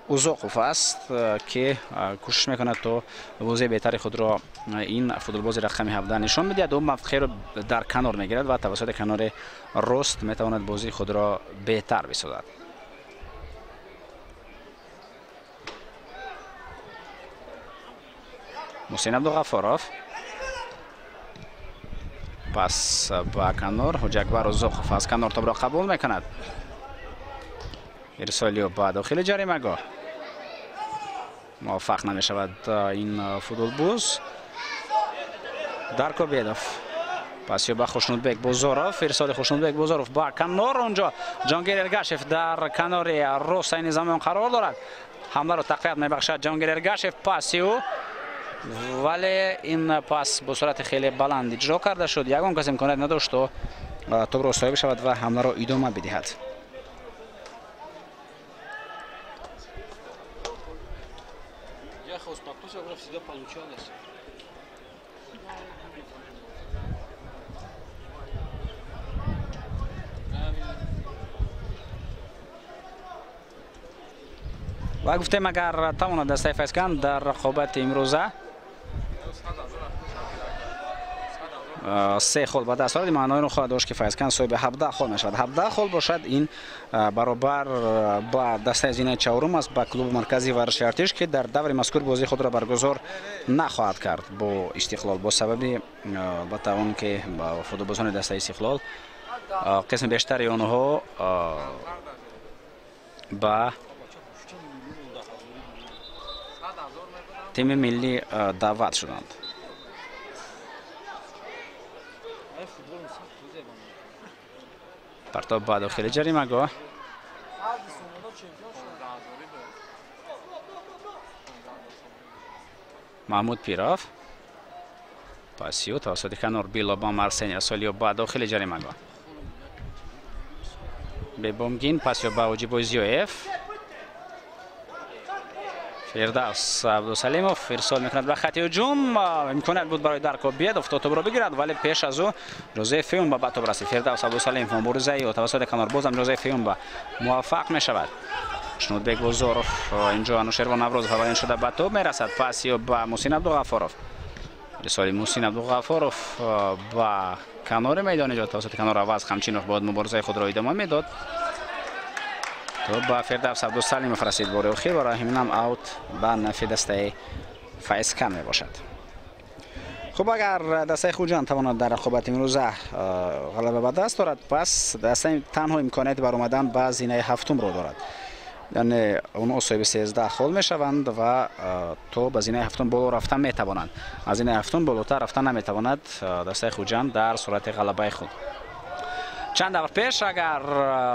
Узоқов аст, ки кӯшиш мекунад то бозии беҳтари худро ин футболбози рақами 17 нишон медиҳад. Ӯ мавқеъро дар канор мегирад ва тавассути канори рост метавонад бозии худро беҳтар бисозад. Муҳсин Абдуғаффоров пас ба канор, Ҳоҷи Акбар Узоқов аз канор тобро қабул мекунад. Ирсолиё ба дохили ҷаримагоҳ муваффақ намешавад ин футболбоз. Дарко Бедов пасё ба Хушнудбек Бозоров, ирсоли Хушнудбек Бозоров ба канор. Онҷо Ҷонгир Эргашев дар канори рост айни замон қарор дорад. Ҳамларо тақвият мебахшад Ҷонгир Эргашев, паси ӯ, вале ин пас бо суръати хеле баланд иҷро карда шуд. Ягон кас имконият надошт, то тӯбро соҳиб шавад ва ҳамларо идома бидиҳад. Ва гуфтем, агар тавонад дастаи Файзканд дар рақобати имрӯза 3 хол ба даст орад, маънои хоҳад дошт, ки Файзканд соҳиби 17 хол мешавад. 17 хол бошад, ин баробар ба дастаи зинаи чорум аст, ба клуби марказии варзиши Артиш, ки дар даври мазкур бозии худро баргузор нахоҳад кард бо Истиқлол, бо сабаби албатта он ки футболбозони дастаи Истиқлол қисми бештари онҳо ба тими миллӣ даъват шуданд. Партоб ба дохили ҷаримагоҳ. Маҳмуд Пиров пасиё тавассути канор Било ба Марсен, ирсолиё ба дохили ҷаримагоҳ. Бебомгин пасиё ба Оҷибой Зиёев. Фирдавс Абдусалимов ирсол мекунад ба хати ҳуҷум. Имконият буд барои Даркобедов то тӯбро бигирад, вале пеш аз ӯ Ҷозеф Фиумба ба тӯб расид. Фирдавс Абдусалимов муборизаи ӯ тавассути канор, бозам Ҷозеф Фиумба муваффақ мешавад. Шнудбек Бозоров инҷо Анушервон Наврӯзов аввалин шуда ба тӯб мерасад. Пас ё ба Мусин Абдуғаффоров. Ирсоли Мусин Абдуғаффоров ба канори майдон, инҷо тавассути канор Аваз Хамчинов бояд муборизаи худро идома медод. То ба Фирдавс Абдусалимов расид бори охир ва ҳаминам аут ба нафи дастаи Файзканд мебошад. Хуб, агар дастаи Хуҷанд тавонад дар рақобати имрӯза ғалаба ба даст орад, пас дастаи танҳо имконияти баромадан ба зинаи ҳафтумро дорад. Яъне онҳо соҳиби 13 хол мешаванд ва то ба зинаи ҳафтум боло рафтан метавонанд. Аз зинаи ҳафтум болотар рафтан наметавонад дастаи Хуҷанд дар сурати ғалабаи худ. Чанд давр пеш агар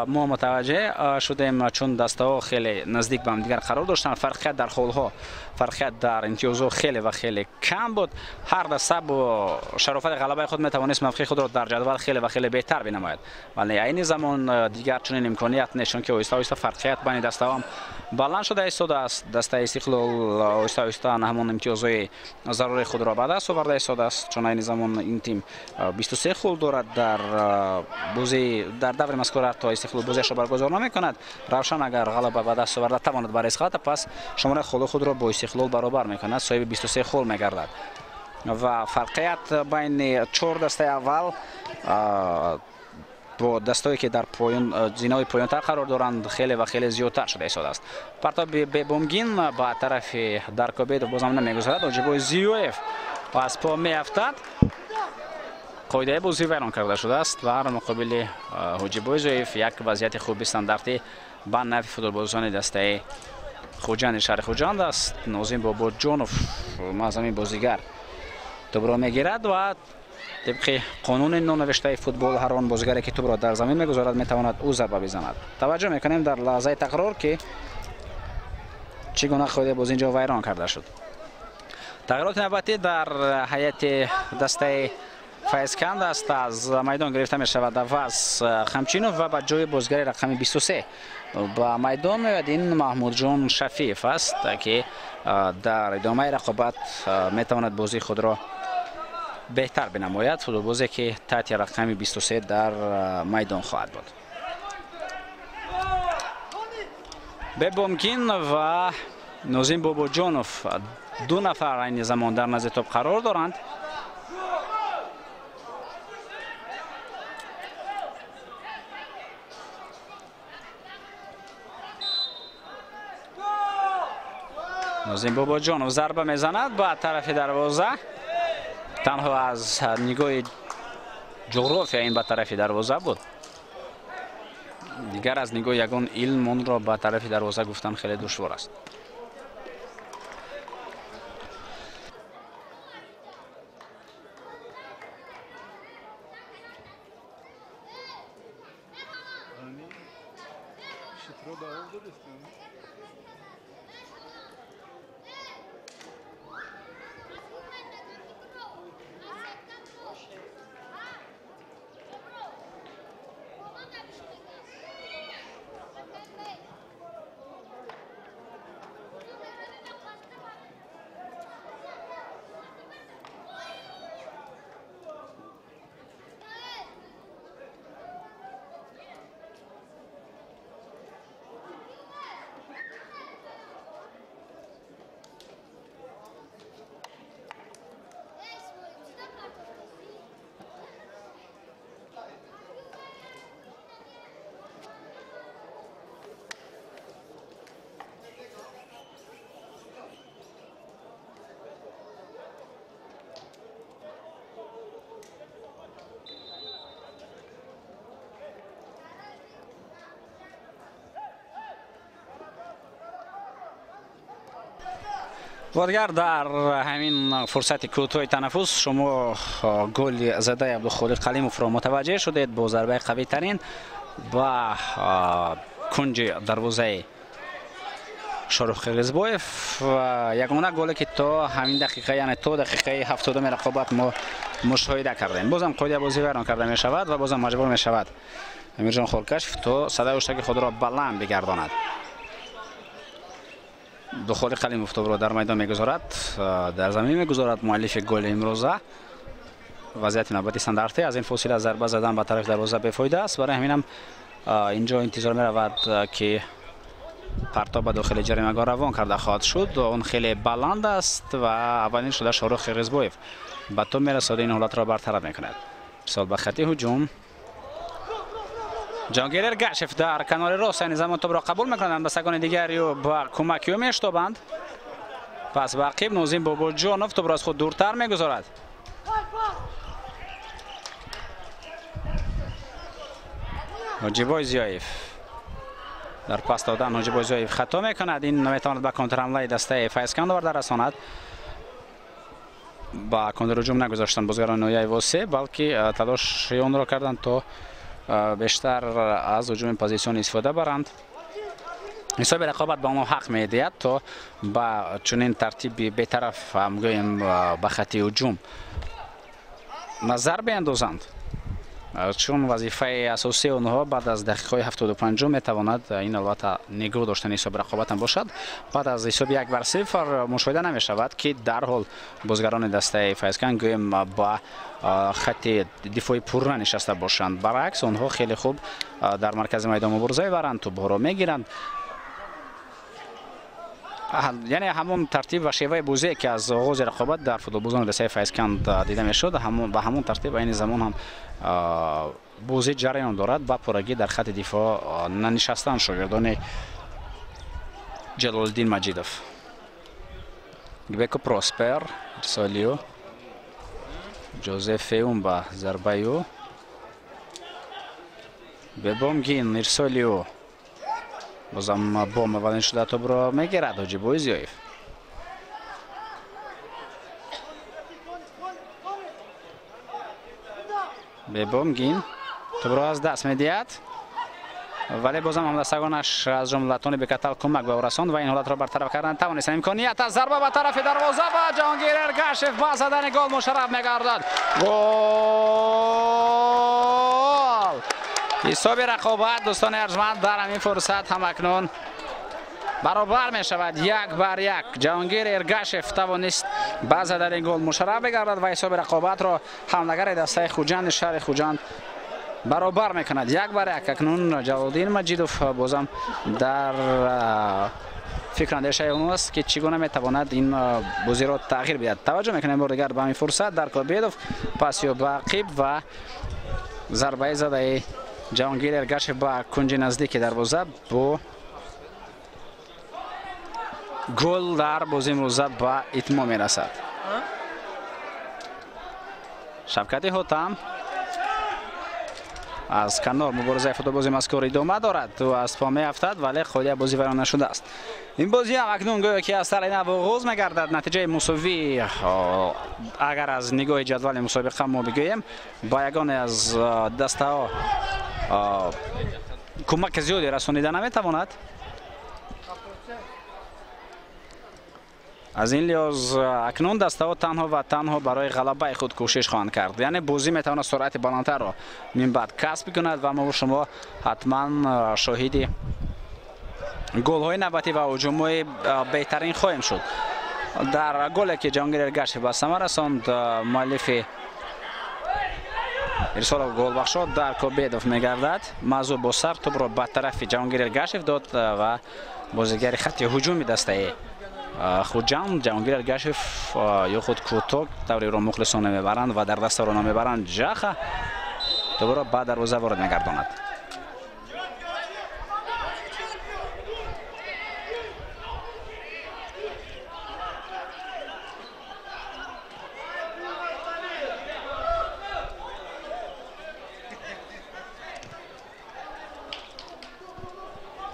мо мутаваҷҷеҳ шудем, чун дастаҳо хеле наздик ба ҳамдигар қарор доштанд, фарқият дар холҳо, фарқият дар имтиёзҳо хеле ва хеле кам буд. Ҳар даста бо шарофати ғалабаи худ метавонист мавқеи худро дар ҷадвал хеле ва хеле беҳтар бинамояд, вале айни замон дигар чунин имконият нест, чунки оҳиста оҳиста фарқият байни дастаҳо баланд шуда истодааст. Дастаи Истиқлол оҳиста оҳиста ҳамон имтиёзҳои зарурии худро ба даст оварда истодааст, чун айни замон ин тим 23 хол дорад. Дар бозӣ дар даври мазкур ҳатто Истиқлол бозиашро баргузор намекунад. Равшан агар ғалаба ба даст оварда тавонад бар Эсхата, пас шумораи холи худро бо Истиқлол баробар мекунад, соҳиби 23 хол мегардад ва фарқият байни чор дастаи аввал бо дастое ки дар поён зинаҳои поёнтар қарор доранд хеле ва хеле зиёдтар шуда истодааст. Партоби Бебомгин ба тарафи Даркобедов бозам намегузарад. Оҷибой Зиёев аз по меафтад. Қоидаи бозӣ вайрон карда шудааст ва муқобили Ҳоҷибой Зиёев як вазъияти хуби стандартӣ ба нафи футболбозони дастаи Хуҷанди шаҳри Хуҷанд аст. Нозим Бобоҷонов маъзами бозигар тӯбро мегирад ва тибқи қонуни нонавиштаи футбол ҳар он бозигаре ки тӯбро дар замин мегузорад метавонад ӯ зарба бизанад. Таваҷҷӯҳ мекунем дар лаҳзаи такрор ки чӣ гуна қоидаи бозӣ инҷо вайрон карда шуд. Тағйироти навбатӣ дар ҳайати дастаи Файзканд аст. Аз майдон гирифта мешавад Аваз Хамчинов ва ба ҷои бозигари рақами 23 ба майдон меояд. Ин Маҳмудҷон Шафиев аст ки дар идомаи рақобат метавонад бозии худро беҳтар бинамояд. Футболбозе ки таҳти рақами 23 дар майдон хоҳад буд. Бебомкин ва Нозим Бобоҷонов ду нафар айни замон дар назди топ қарор доранд. Нозим Бобоҷонов зарба мезанад ба тарафи дарвоза. Танҳо аз нигоҳи ҷуғрофия ин ба тарафи дарвоза буд. Дигар аз нигоҳи ягон илм онро ба тарафи дарвоза гуфтан хеле душвор аст. Дигар дар ҳамин фурсати кӯтоҳи танаффус шумо голи задаи Абдухолиқ Қалимовро мутаваҷҷеҳ шудед бо зарбаи қавитарин ба кунҷи дарвозаи Шорух Қирғизбоев. Ягона голе ки то ҳамин дақиқа, яъне то дақиқаи 70-уми рақобат мо мушоҳида кардем. Бозам қоидаи бозӣ вайрон карда мешавад ва бозам маҷбур мешавад Амирҷон Хоркашев то садаи ҳуштаки худро баланд бигардонад. Духоли Қалимов тобро дар майдон мегузорад, дар замин мегузорад муаллифи голи имрӯза. Вазъияти навбати стандартӣ аз ин фосила зарба задан ба тарафи дарвоза бефоида аст. Барои ҳаминам инҷо интизор меравад, ки партоб ба дохили ҷаримагоҳ равон карда хоҳад шуд. Он хеле баланд аст ва аввалин шуда Шоҳрух Қирғизбоев ба тоб мерасад, ин ҳолатро бартараф мекунад. Ирсол ба хати ҳуҷум. Ҷаҳонгир Эргашев дар канори рост айни замон тобро қабул мекунанд. Ҳамдастагони дигар ё ба кӯмаки ӯ мештобанд. Пас ба ақиб Нозим Бобоҷонов тобро аз худ дуртар мегузорад. Ҳоҷибой Зиёев дар пас додан Ҳоҷибой Зиёев хато мекунад. Ин наметавонад ба контрҳамлаи дастаи Файзканд оварда расонад. Ба контрҳуҷум нагузоштанд бозигарони ноҳияи Восе, балки талоши онро карданд то бештар аз ҳуҷуми позитсионӣ истифода баранд. Ҳисоби рақобат ба онҳо ҳақ медиҳад то ба чунин тартиби бетараф гӯем ба хати ҳуҷум назар биандозанд, чун вазифаи асосии онҳо баъд аз дақиқаҳои 75 метавонад ин албатта нигоҳ доштани ҳисоби рақобат ҳам бошад. Баъд аз ҳисоби 1-0 мушоҳида намешавад, ки дарҳол бозигарони дастаи Файзканд гӯем ба хати дифои пурра нишаста бошанд. Баръакс, онҳо хеле хуб дар маркази майдон мубориза мебаранд, тӯбҳоро мегиранд. Яъне ҳамон тартиб ва шеваи бозие, ки аз оғози рақобат дар футболбозони дастаи Файзканд дида мешуд, ба ҳамон тартиб айни замон ҳам бозӣ ҷараён дорад. Ба пуррагӣ дар хати дифоъ нанишастанд шогирдони Ҷалолиддин Маҷидов. Гбеко Проспер, Солио, Ҷозеф Феумба зарбаи ӯ, Бебомгин, Ирсолио. Бозам бом аввалин шуда тобро мегирад Ҳоҷибой Зиёев. Бебомгин тобро аз даст медиҳад, вале бозам ҳамдастагонаш аз ҷумла Тони Бекатал кӯмак ба ӯ расонд ва ин ҳолатро бартараф кардан тавонистанд. Имконият аз зарба ба тарафи дарвоза ва Ҷаҳонгир Эргашев ба задани гол мушарраф мегардад. Гол! Ҳисоби рақобат дӯстони арҷманд дар ҳамин фурсат ҳамакнун баробар мешавад 1-1. Ҷаҳонгир Эргашев тавонист ба задани гол мушарраф бигардад ва ҳисоби рақобатро ҳамлагари дастаи Хуҷанди шаҳри Хуҷанд баробар мекунад 1-1. Акнун Ҷалолиддин Маҷидов бозам дар фикр андешаи он аст, ки чӣ гуна метавонад ин бозиро тағйир бидиҳад. Таваҷҷӯҳ мекунем бори дигар ба ҳамин фурсат. Дар Кобедов пас ё ба ақиб ва зарбаи задаи Ҷаҳонгир Эргашев ба кунҷи наздики дарвоза бо гол дар бозии имрӯза ба итмом мерасад. Шавкати Ҳотам аз канор муборизаи футболбози мазкур идома дорад. Ӯ аз по меафтад, вале холия бозӣ вайрон нашудааст. Ин бозӣ ҳам акнун гӯё ки аз сари нав оғоз мегардад. Натиҷаи мусовӣ агар аз нигоҳи ҷадвали мусобиқа мо бигӯем, ба ягоне аз дастаҳо кӯмаки зиёде расонида наметавонад. Аз ин лиҳоз акнун дастаҳо танҳо ва танҳо барои ғалабаи худ кӯшиш хоҳанд кард. Яъне бозӣ метавонад суръати баландтарро минбаъд касб кунад ва мо шумо ҳатман шоҳиди голҳои навбатӣ ва ҳуҷумҳои беҳтарин хоҳем шуд. Дар голе ки Ҷаҳонгир Эргашев ба самар расонд, муаллифи ирсолов голбахшо дар Кобедов мегардад. Мазу бо сар тӯбро ба тарафи Ҷаҳонгир Эргашев дод ва бозигари хати ҳуҷуми дастаи Хуҷанд Ҷаҳонгир Эргашев ё худ кӯтоҳ тавре ӯро мухлисон намебаранд ва дар дастаро намебаранд, ҷаха тӯбро ба дарвоза ворид мегардонад.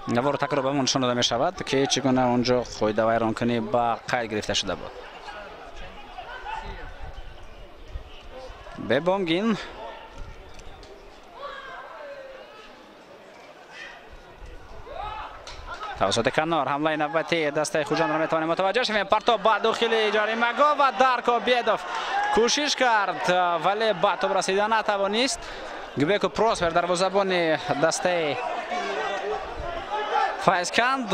Навор такрор ба мо нишон дода мешавад, ки чӣ гуна онҷо қоидавайронкунӣ ба қайд гирифта шуда буд. Бебомгин тавассути канор ҳамлаи навбатии дастаи Хуҷандро метавонем мутаваҷҷӯҳ шавем. Партоб ба дохили ҷаримагоҳ ва Дарко Бедов кӯшиш кард, вале ба тӯб расида натавонист. Гбеко Проспер дарвозабони дастаи Файзканд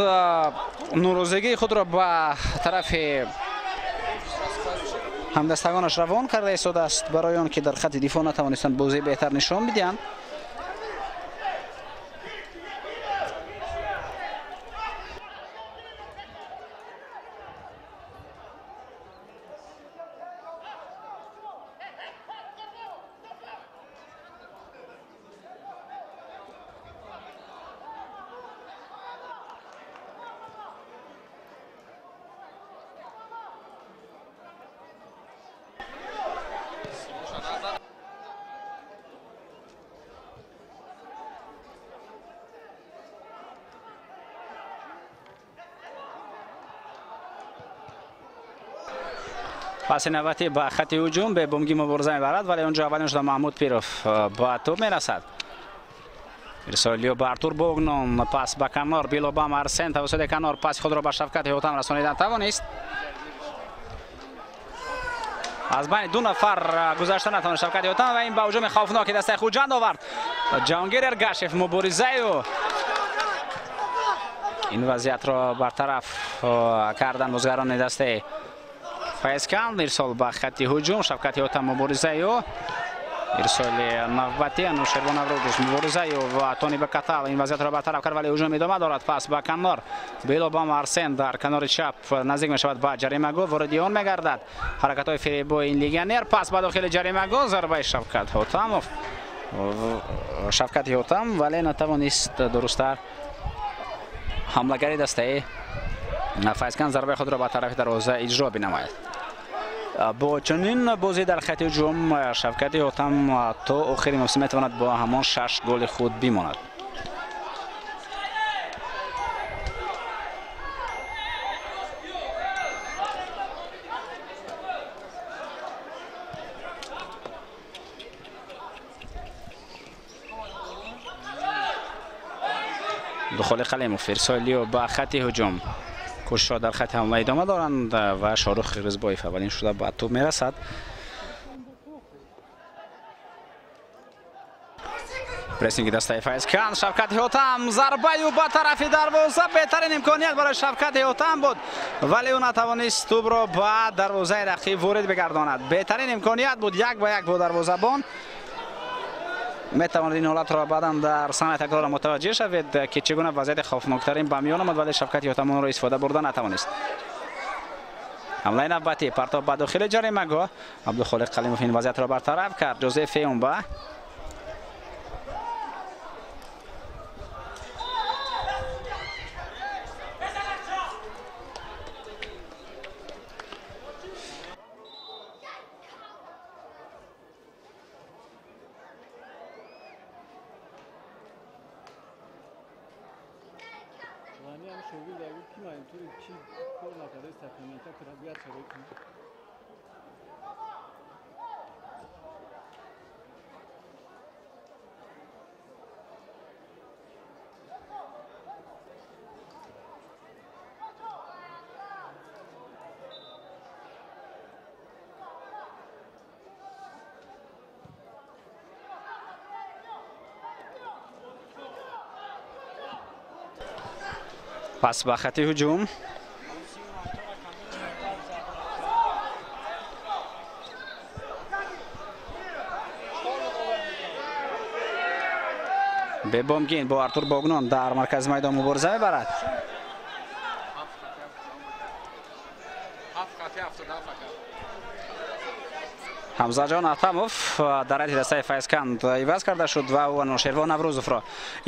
норозигии худро ба тарафи ҳамдастагонаш равон карда истодааст барои он ки дар хати дифоъ натавонистанд бозии беҳтар нишон бидиҳанд. Паси навбатӣ ба хати ҳуҷум бебомгӣ мубориза мебарад, вале онҷо аввалин шуда Маҳмуд Пиров ба тӯб мерасад. Ирсолиё ба Артур Богнон, пас ба канор Билобам Арсен тавассути канор паси худро ба Шавкати Ҳотам расонидан тавонист. Аз байни ду нафар гузашта натавонист Шавкати Ҳотам ва ин ба ҳуҷуми хавфноки дастаи Хуҷанд овард. Ҷаҳонгир Эргашев муборизаю ин вазъиятро бартараф кардан бозигарони дастаи Файзканд. Ирсол ба хати ҳуҷум, Шавкати Ҳотам муборизаю, ирсоли навбатӣ Анушервон Наврӯзов муборизаю ва Тони Бакатал ин вазъиятро бартараф кард, вале ҳуҷум идома дорад. Пас ба канор Билобам Арсен дар канори чап наздик мешавад ба ҷаримагоҳ, вориди он мегардад. Ҳаракатҳои фиребои ин легионер, пас ба дохили ҷаримагоҳ зарбаи Шавкат Ҳотамов, Шавкати Ҳотам, вале натавонист дурусттар ҳамлагари дастаи Файзканд зарбаи худро ба тарафи дарвоза иҷро бинамояд. Бо чунин бозӣ дар хати ҳуҷум Шавкати Ҳотам то охири мавсим метавонад бо ҳамон 6 голи худ бимонад. Духоли Қалимов, ирсолиё ба хати ҳуҷум, кӯшишҳо дар хати ҳамла идома доранд ва Шоҳрух Қирғизбоев аввалин шуда ба тӯб мерасад. Прессинги дастаи Файзканд, Шавкати Ҳотам, зарбаю ба тарафи дарвоза, беҳтарин имконият барои Шавкати Ҳотам буд, вале ӯ натавонист тӯбро ба дарвозаи рақиб ворид бигардонад. Беҳтарин имконият буд, як ба як бо дарвозабон. Метавонед ин ҳолатро баъдан дар саҳнаи такрорро мутаваҷҷеҳ шавед ки чӣ гуна вазъияти хавфноктарин ба миён омад, вале Шавкати Ҳотам онро истифода бурда натавонист. Ҳамлаи навбатӣ, партоб ба дохили ҷаримагоҳ, Абдухолиқ Қалимов ин вазъиятро бартараф кард. Ҷозеф Феумба пас ба хати ҳуҷум, Бебомгин бо Артур Богнон дар маркази майдон мубориза мебарад. Ҳамзаҷон Атамов дар ҳайати дастаи Файзканд иваз карда шуд ва ӯ Анушервон Наврӯзовро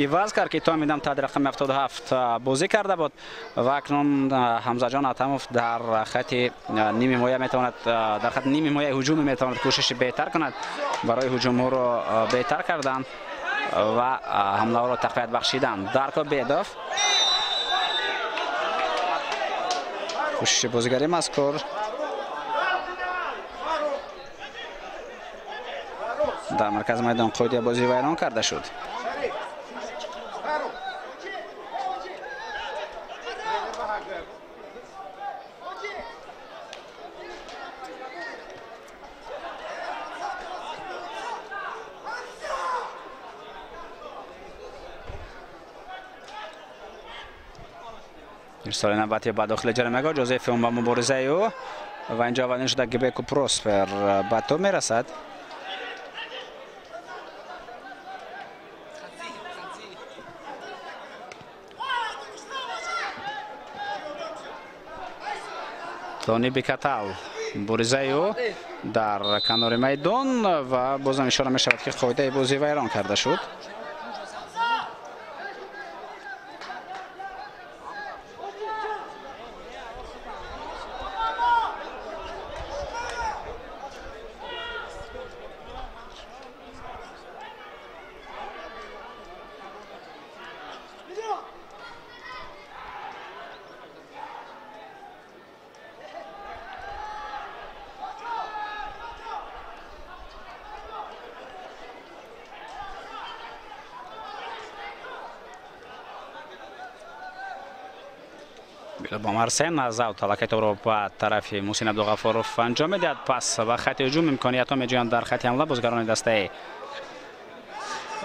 иваз кард, ки то ҳамин дам таҳти рақами 77 бозӣ карда буд ва акнун Ҳамзаҷон Атамов дар хати ними ҳимоя метавонад, дар хати ними ҳимояи ҳуҷумӣ метавонад кӯшиши беҳтар кунад барои ҳуҷумҳоро беҳтар кардан ва ҳамлаҳоро тақвият бахшидан. Дарко Бедов кӯшиши бозигари мазкур дар маркази майдон қоидаи бозӣ вайрон карда шуд. Ирсоли навбати ба дохили ҷаримагоҳ Ҷозеф ба муборизаи ӯ ва инҷо аввалин шуда Гибеку Проспер ба тӯб мерасад. Тони Бикатал муборизаи ӯ дар канори майдон ва бозам ишора мешавад, ки қоидаи бозӣ вайрон карда шуд. Бо Арсен аз аут аллакай тӯбро ба тарафи Муҳсин Абдуғаффоров анҷом медиҳад. Пас ба хати ҳуҷум имкониятҳо меҷӯянд дар хати ҳамла бозигарони дастаи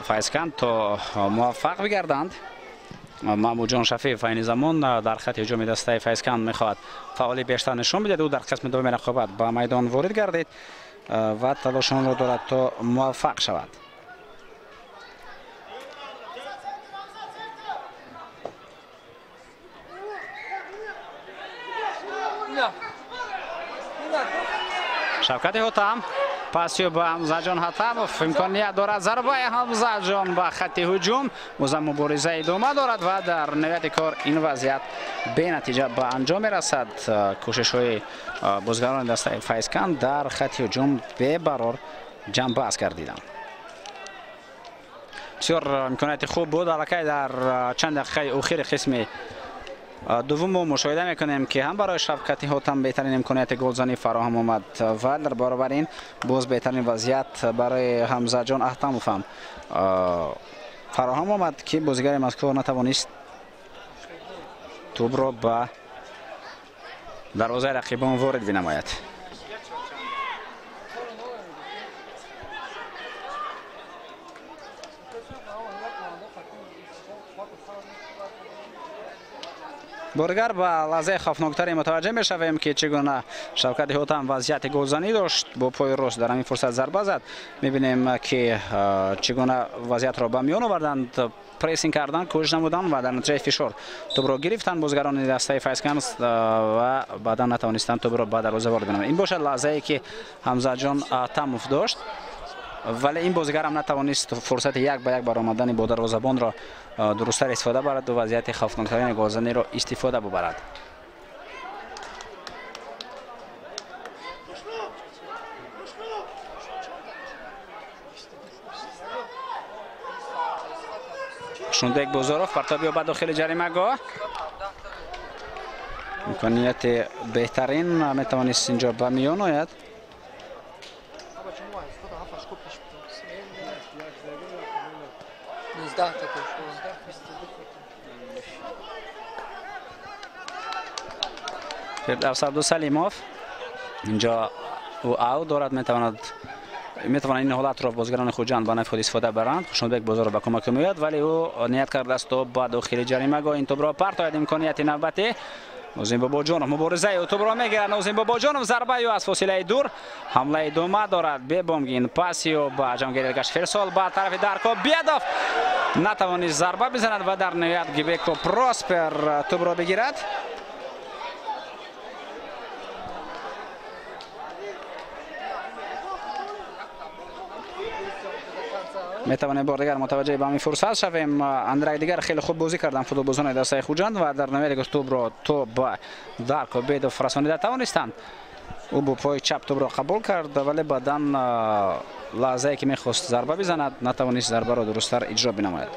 Файзканд то муваффақ бигарданд. Маҳмудҷон Шафиев айни замон дар хати ҳуҷуми дастаи Файзканд мехоҳад фаъолии бештар нишон бидиҳад. Ӯ дар қисми дуюми рақобат ба майдон ворид гардид ва талошонро дорад то муваффақ шавад. Шавкати Ҳотам пасиё ба Ҳамзаҷон Ҳатамов имконият дорад. Зарбаи Ҳамзаҷон ба хати ҳуҷум бозам мубориза идома дорад ва дар ниҳояти кор ин вазъият бенатиҷа ба анҷом мерасад. Кӯшишҳои бозигарони дастаи Файзканд дар хати ҳуҷум бебарор ҷамъбаст гардиданд. Бисёр имконияти хуб буд. Аллакай дар чанд дақиқаи охири қисми дуввум мо мушоҳида мекунем, ки ҳам барои Шавкати Ҳотам беҳтарин имконияти голзанӣ фароҳам омад ва дар баробари ин боз беҳтарин вазъият барои Ҳамзаҷон Аҳтамов ҳам фароҳам омад, ки бозигари мазкур натавонист тӯбро ба дарвозаи рақибон ворид бинамояд. Бордигар ба лаҳзаи хавфноктаре мутаваҷҷеҳ мешавем, ки чӣ гуна Шавкати Ҳотам вазъияти голзанӣ дошт, бо пои рост дар ҳамин фурсат зарба зад. Мебинем, ки чӣ гуна вазъиятро ба миён оварданд, прессинг карданд, кӯшиш намуданд ва дар натиҷаи фишор тӯбро гирифтанд бозигарони дастаи Файзканд ва баъдан натавонистанд тӯбро ба дарвоза ворид бинамоянд. Ин бошад лаҳзае, ки Ҳамзаҷон Аҳтамов дошт, вале ин бозигар ҳам натавонист фурсати як ба як баромадани бо дарвозабонро дурусттар истифода барад ва вазъияти хавфноктарини голзаниро истифода бубарад. Шундек Бозоров партоби ба дохили ҷаримагоҳ. Имконияти беҳтарин метавонист инҷо ба миён ояд. Фирдавс Абдусалимов инҷо ӯ аут дорад, метавонад ин ҳолатро бозигарони Хуҷанд ба нафъи худ истифода баранд. Хушнудбек Бозоров ба кӯмак меояд, вале ӯ ният кардааст то ба дохили ҷаримагоҳ ин тӯбро партояд. Имконияти навбатӣ Нозим Бобоҷонов муборизаи ӯ тӯбро мегирад. Нозим Бобоҷонов зарбаи ӯ аз фосилаи дур, ҳамла идома дорад. Бебомгин паси ӯ ба Ҷонгир Эргаш Фирсол ба тарафи Дарко Бедов натавонист зарба бизанад ва дар ниҳоят Гибеко Проспер тӯбро бигирад. Метавонем бор дигар мутаваҷҷеҳ ба ҳамин фурсат шавем. Андрак дигар хеле хуб бозӣ карданд футболбозони дастаи Хуҷанд ва дар ниҳоят тӯбро то ба Дарко Бедов расонида тавонистанд. Ӯ бо пои чап тӯбро қабул кард, вале баъдан лаҳзае ки мехост зарба бизанад, натавонист зарбаро дурусттар иҷро бинамояд.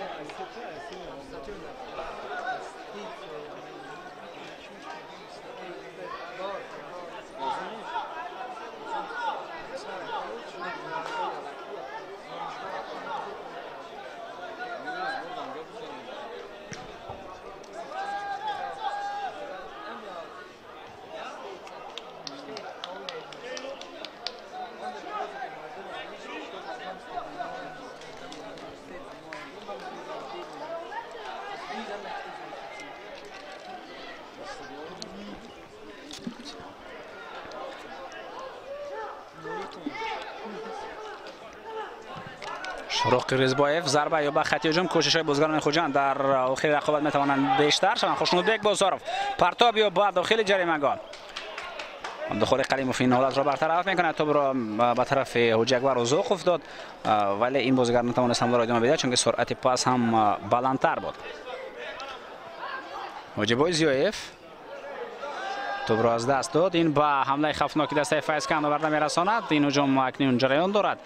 Шуруқ Қирғизбоев зарба ё ба хати ҳуҷум. Кӯшишҳои бозигарони Хуҷанд дар охири рақобат метавонанд бештар шаванд. Хушнудбек Бозоров партоб ё ба дохили ҷаримагоҳ. Абдухолиқ Қалимов ин ҳолатро бартараф мекунад, тӯбро ба тарафи Ҳуҷакбар Узуқов дод, вале ин бозигар натавонист ҳамларо идома бидиҳад, чунки суръати пас ҳам баландтар буд. Ҳоҷибой Зиёев тӯбро аз даст дод. Ин ба ҳамлаи хавфноки дастаи Файзканд оварда мерасонад. Ин ҳуҷум акнун ҷараён дорад.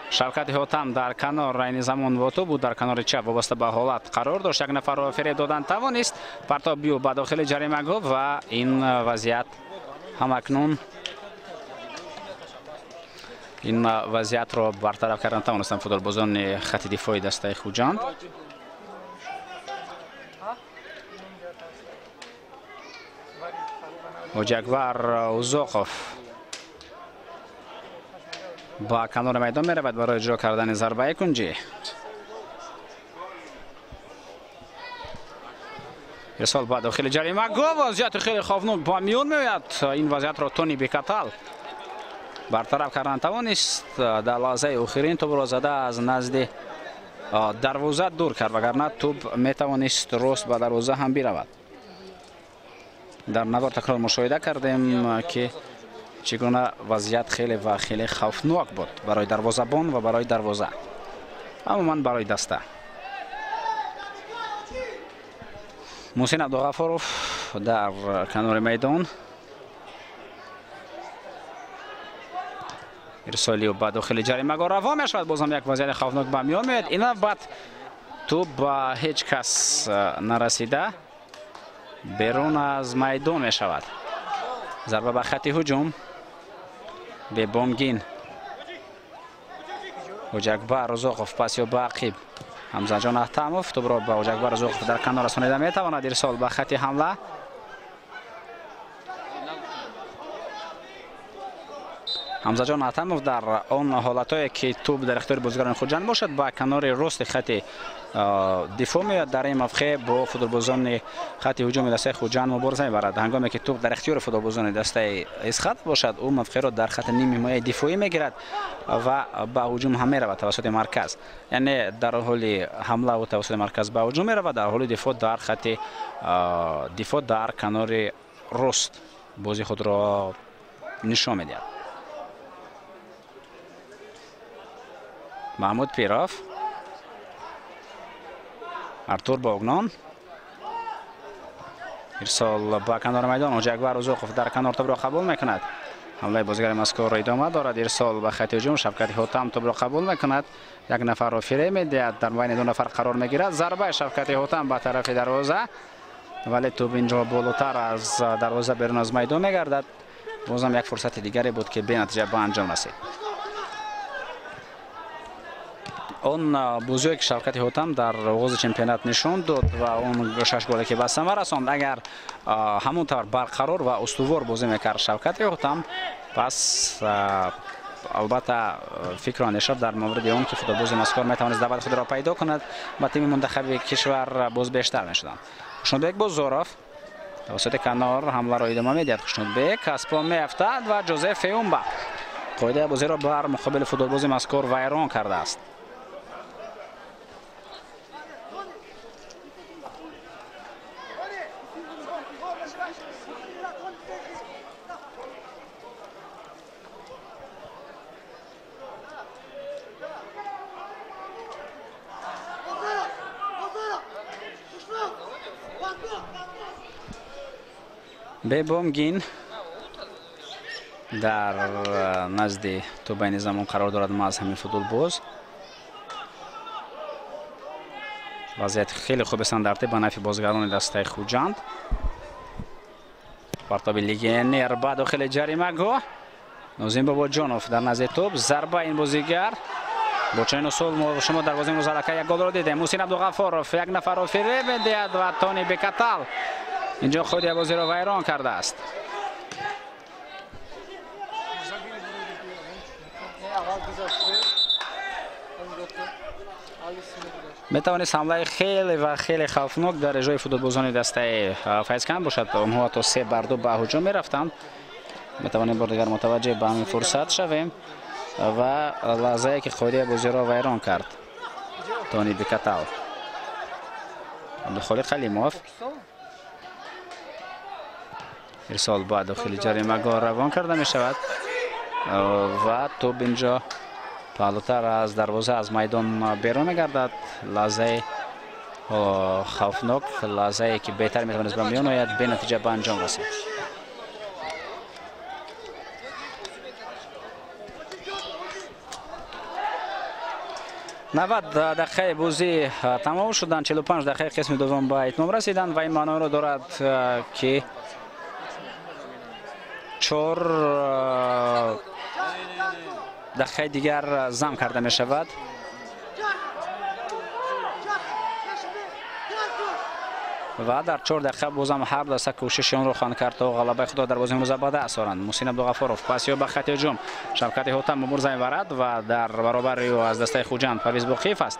Шавкати Ҳотам дар канор айни замон бо тӯб буд, дар канори чап вобаста ба ҳолат қарор дошт. Як нафарро фиреб додан тавонист. Партоб ё ба дохили ҷаримагоҳ ва ин вазъият ҳамакнун ин вазъиятро бартараф кардан тавонистанд футболбозони хати дифои дастаи Хуҷанд. Ҳоҷиакбар Узоқов ба канори майдон меравад барои иҷро кардани зарбаи кунҷӣ. Ирсол ба дохили ҷаримагоҳ, вазъияти хеле хавфнок ба миён меояд. Ин вазъиятро Тони Бекатал бартараф кардан тавонист. Дар лаҳзаи охирин тӯбро зада аз назди дарвоза дур кард, вагарна тӯб метавонист рост ба дарвоза ҳам биравад. Дар навор такрор мушоҳида кардем, ки чӣ гуна вазъият хеле ва хеле хавфнок буд барои дарвозабон ва барои дарвоза, умуман барои даста. Муҳсин Абдуғафуров дар канори майдон. Ирсоли ба дохили ҷаримагоҳ равон мешавад. Бозам як вазъияти хавфнок ба миён меояд. Ин навбат тӯб ба ҳеҷ кас нарасида берун аз майдон мешавад. Зарба ба хати ҳуҷум. Бебомгин. Ҳоҷиакбар Узоқов пас ё ба ақиб. Ҳамзаҷон Аҳтамов тӯбро ба Ҳоҷиакбар Узоқов дар канор расонида метавонад. Ирсол ба хати ҳамла. Ҳамзаҷон Аҳтамов дар он ҳолатҳое ки тӯб дар ихтиёри бозигарони Хуҷанд бошад, ба канори рости хати дифоъ меояд. Дар ин мавқеъ бо футболбозони хати ҳуҷуми дастаи Хуҷанд мубориза мебарад. Ҳангоме ки тӯб дар ихтиёри футболбозони дастаи Исхат бошад, ӯ мавқеъро дар хати нимҳимояи дифоӣ мегирад ва ба ҳуҷум ҳам меравад тавассути марказ. Яъне дар ҳоли ҳамла ӯ тавассути марказ ба ҳуҷум меравад, дар ҳоли дифоъ дар хати дифоъ дар канори рост бозии худро нишон медиҳад. Маҳмуд Пиров, Артур Богнон. Ирсол ба канори майдон. Ҳоҷиакбар Узоқов дар канор тӯбро қабул мекунад. Ҳамлаи бозигари мазкурро идома дорад. Ирсол ба хати ҳуҷум. Шавкати Ҳотам тӯбро қабул мекунад. Як нафарро фиреб медиҳад, дар байни ду нафар қарор мегирад. Зарбаи Шавкати Ҳотам ба тарафи дарвоза, вале тӯб инҷо болотар аз дарвоза берун аз майдон мегардад. Бозам як фурсати дигаре буд, ки бенатиҷа ба анҷом расид. Он бозие ки Шавкати Ҳотам дар оғози чемпионат нишон дод ва он 6 голе ки ба самар расонд, агар ҳамон тавр барқарор ва устувор бозӣ мекард Шавкати Ҳотам, пас албатта фикру андеша дар мавриди он ки футболбози мазкур метавонист даъвати худро пайдо кунад ба тими мунтахаби кишвар боз бештар мешуданд. Хушнудбек Бозоров тавассути канор ҳамларо идома медиҳад. Хушнудбек аз по меафтад ва Ҷозеф Феумба қоидаи бозиро бар муқобили футболбози мазкур вайрон кардааст. Бебомгин дар назди тӯбайни замон қарор дорад. Маҳз ҳамин футболбоз. Вазъияти хеле хуби стандарти ба нафи бозигарони дастаи Хуҷанд. Партоби легионер ба дохили ҷаримагоҳ. Нозим Бобоҷонов дар назди тӯб. Зарба ин бозигар. Бо чунин усул мо шумо дар бозии имрӯз аллакай як голро дидем. Муҳсин Абдуғаффоров як нафарро фиреб медиҳад ва Тони Бекатал инҷо худи бозиро вайрон кардааст. Метавонист ҳамлаи хеле ва хеле хавфнок дар иҷрои футболбозони дастаи Файзканд бошад. Онҳо ҳатто 3-2 ба ҳуҷум мерафтанд. Метавонем бор дигар мутаваҷҷеҳ ба ҳамин фурсат шавем. Ва лаҳзае ки қоидаи бозиро вайрон кард Тони Бикатал. Абдухолиқ Ҳалимов ирсол ба дохили ҷаримагоҳ равон карда мешавад ва тӯб инҷо паҳлӯтар аз дарвоза аз майдон берун мегардад. Лаҳзаи хавфнок, лаҳзае ки беҳтар метавонист ба миён ояд, бенатиҷа ба анҷом расид. 90 дақиқаи бозӣ тамом шуданд, 45 дақиқаи қисми дуввум ба итмом расиданд ва ин маъноро дорад, ки 4 дақиқаи дигар зам карда мешавад. Ва дар 4 дақиқа бозам ҳар даста кӯшиши онро хоҳанд кард то ғалабаи худро дар бозии имрӯза ба даст оранд. Муҳсин Абдуғаффоров пасиё ба хати ҳуҷум, Шавкати Ҳотам мубориза мебарад ва дар баробари ӯ аз дастаи Хуҷанд Парвиз Боқиев аст.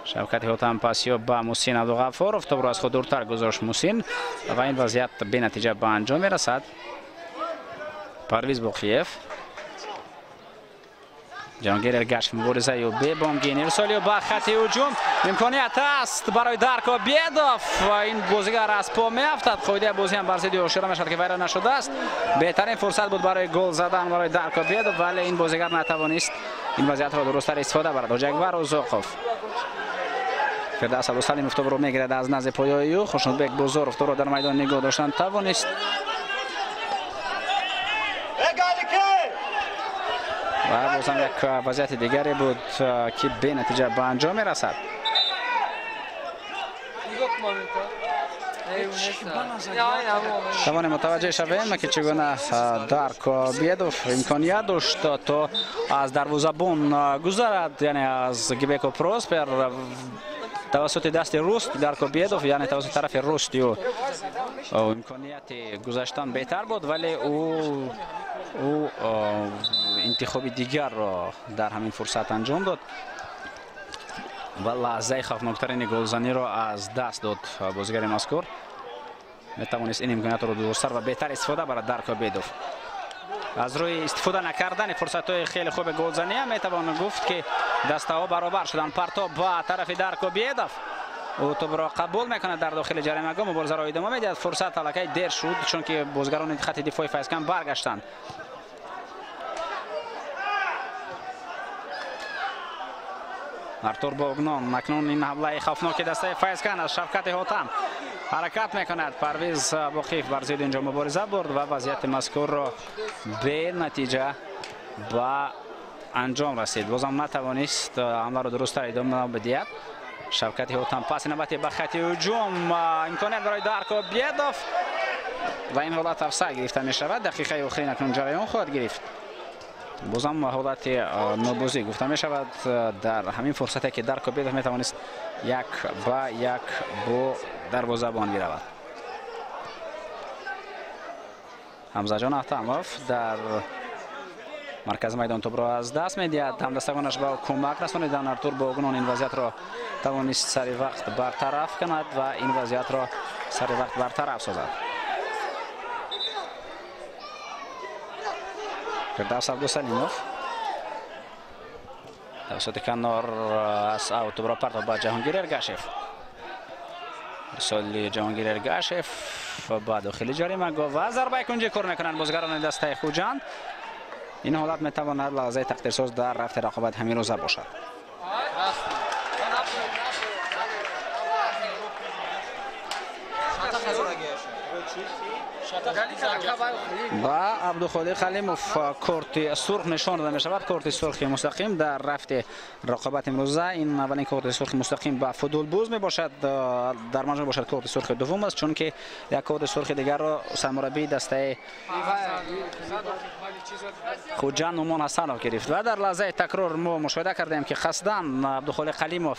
Шавкати Ҳотам пасиё ба Муҳсин Абдуғаффоров, тӯбро аз худ дуртар гузошт Муҳсин ва ин вазъият бенатиҷа ба анҷом мерасад. Парвиз Боқиев, Ҷаҳонгир Эргашев муборизаи ӯ бебомгин, ирсоли ӯ ба хати ҳуҷум, имконият аст барои Дарко Бедов ва ин бозигар аз по меафтад. Қоидаи бозиам бар зидди ошкора мешавад ки вайрон нашудааст. Беҳтарин фурсат буд барои гол задан барои Дарко Бедов, вале ин бозигар натавонист ин вазъиятро дурусттар истифода барад. Ҳоҷиакбар Узоқов, Фирдавс Абдусалимов тӯбро мегирад аз назди поёи ӯ. Хушнудбек Бозоров тӯбро дар майдон нигоҳ доштан тавонист. Ва бозам як вазъияти дигаре буд, ки бенатиҷа ба анҷом мерасад. Тавонем мутаваҷҷеҳ шавем, ки чӣ гуна Дарко Бедов имконият дошт то аз дарвозабон гузарад, яъне аз Гибеко Проспер тавассути дасти рост Дарко Бедов, яъне тавассути тарафи рости ӯ имконияти гузаштан беҳтар буд, вале ӯ интихоби дигарро дар ҳамин фурсат анҷом дод ва лаҳзаи хавфноктарини голзаниро аз даст дод. Бозигари мазкур метавонист ин имкониятро дурусттар ва беҳтар истифода барад. Дарко Бедов аз рӯи истифода накардани фурсатҳои хеле хуби голзания метавон гуфт, ки дастаҳо баробар шуданд. Партоб ба тарафи Дарко Бедов, ӯ тӯбро қабул мекунад дар дохили ҷаримагоҳ, муборизаро идома медиҳад. Фурсат аллакай дер шуд, чунки бозигарони хати дифои Файзканд баргаштанд. Артур Богнон, акнун ин ҳамлаи хавфноки дастаи Файзканд аз Шавкати Ҳотам ҳаракат мекунад. Парвиз Боқиев бар зидди инҷо мубориза бурд ва вазъияти мазкурро бенатиҷа ба анҷом расид. Бозам натавонист ҳамларо дурусттар идома бидиҳад. Шавкати Ҳотам паси навбати ба хати ҳуҷум, имконият барои Дарко Бедов ва ин ҳолат офсайд гирифта мешавад. Дақиқаи охирин акнун ҷараён хоҳад гирифт. Бозам ҳолати нобозӣ гуфта мешавад дар ҳамин фурсате, ки Дарко Бедов метавонист як ба як бо дарвозабон биравад. Ҳамзаҷон Аҳтамов дар маркази майдон тӯбро аз даст медиҳад. Ҳамдастагонаш ба кӯмак расониданд. Артур Богнон ин вазъиятро тавонист сари вақт бартараф кунад ва ин вазъиятро сари вақт бартараф созад. Фирдавс Абдусалимов тавассути канор аз аут тӯбро партоб ба Ҷаҳонгир Эргашев. Ирсоли Ҷаҳонгир Эргашев ба дохили ҷаримагоҳ ва зарбаи кунҷӣ кор мекунанд бозигарони дастаи Хуҷанд. Ин ҳолат метавонад лаҳзаи тақдирсоз дар рафти рақобат ҳамин рӯза бошад. Ба Абдухолиқ Ҳалимов корти сурх нишон дода мешавад. Корти сурхи мустақим дар рафти рақобат имрӯза. Ин аввалин корти сурхи мустақим ба футболбоз мебошад. Дар маҷмӯъ бошад корти сурхи дуввум аст, чунки як корти сурхи дигарро сармураббии дастаи Хуҷанд Нумон Ҳасанов гирифт. Ва дар лаҳзаи такрор мо мушоҳида кардем, ки қасдан Абдухолиқ Ҳалимов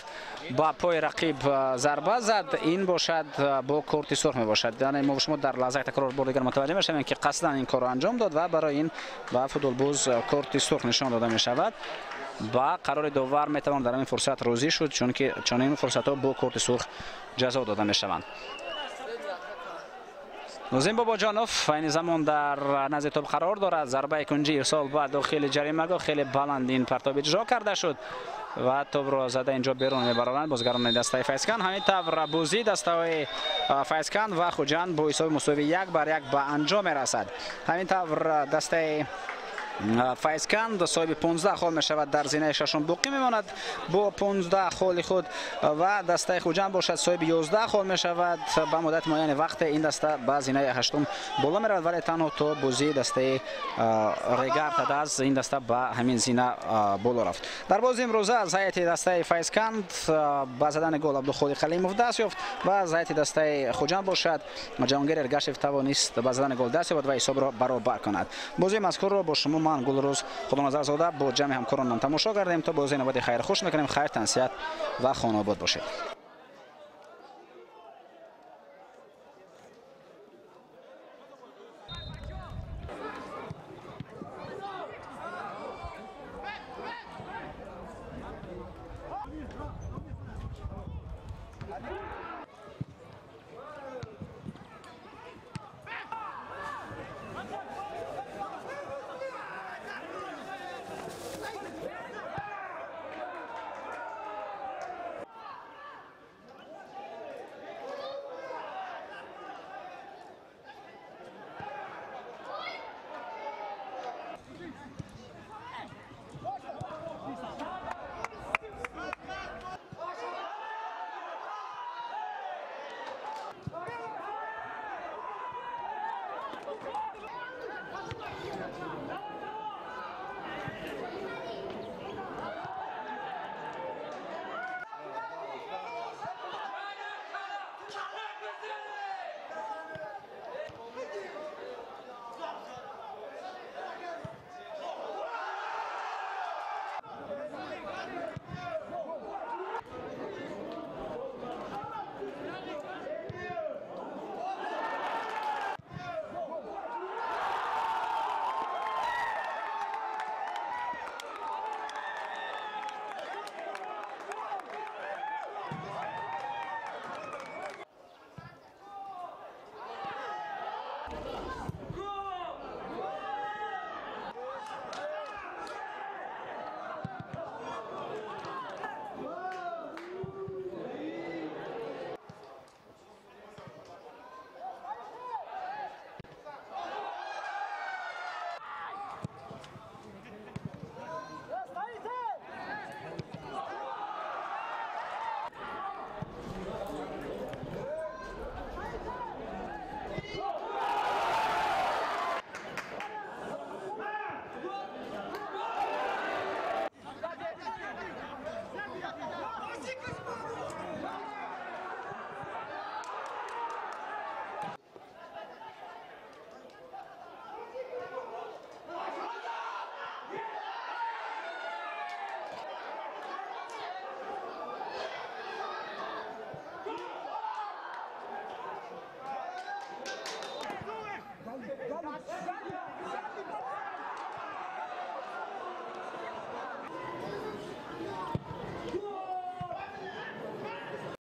ба пои рақиб зарба зад. Ин бошад бо корти сурх мебошад. Яъне мо шумо дар лаҳзаи такрор бор дигар мутаваҷҷеҳ мешавем, ки қасдан ин корро анҷом дод ва барои ин ба футболбоз корти сурх нишон дода мешавад. Ба қарори довар метавон дар ин фурсат розӣ шуд, чунки чунин фурсатҳо бо корти сурх ҷазо дода мешаванд. Нозим Бобоҷонов айни замон дар назди тӯб қарор дорад. Зарбаи кунҷӣ ирсол ба дохили ҷаримагоҳ, хеле баланд ин партоб иҷро карда шуд ва тӯбро зада инҷо берун мебаранд бозигарони дастаи Файзканд. Ҳамин тавр бозии дастаҳои Файзканд ва Хуҷанд бо ҳисоби мусовӣ 1-1 ба анҷом мерасад. Ҳамин тавр дастаи Файзканд соҳиби 15 хол мешавад, дар зинаи шашум боқӣ мемонад бо 15 холи худ ва дастаи Хуҷанд бошад соҳиби 11 хол мешавад. Ба муддати муайяни вақте ин даста ба зинаи ҳаштум боло меравад, вале танҳо то бозии дастаи Регар Тадаз ин даста ба ҳамин зина боло рафт. Дар бозии имрӯза аз ҳайати дастаи Файзканд ба задани гол Абдухолиқ Халимов даст ёфт ва аз ҳайати дастаи Хуҷанд бошад Ҷаҳонгир Эргашев тавонист ба задани гол даст ёбад ва ҳисобро баробар кунад. Бозии мазкурро бо шумо ман Гулрӯз Худоназарзода бо ҷамъи ҳамкоронам тамошо кардем. То бозии навбати хайр хуш мекунем. Хайр, тансиҳат ва хонаобод бошед.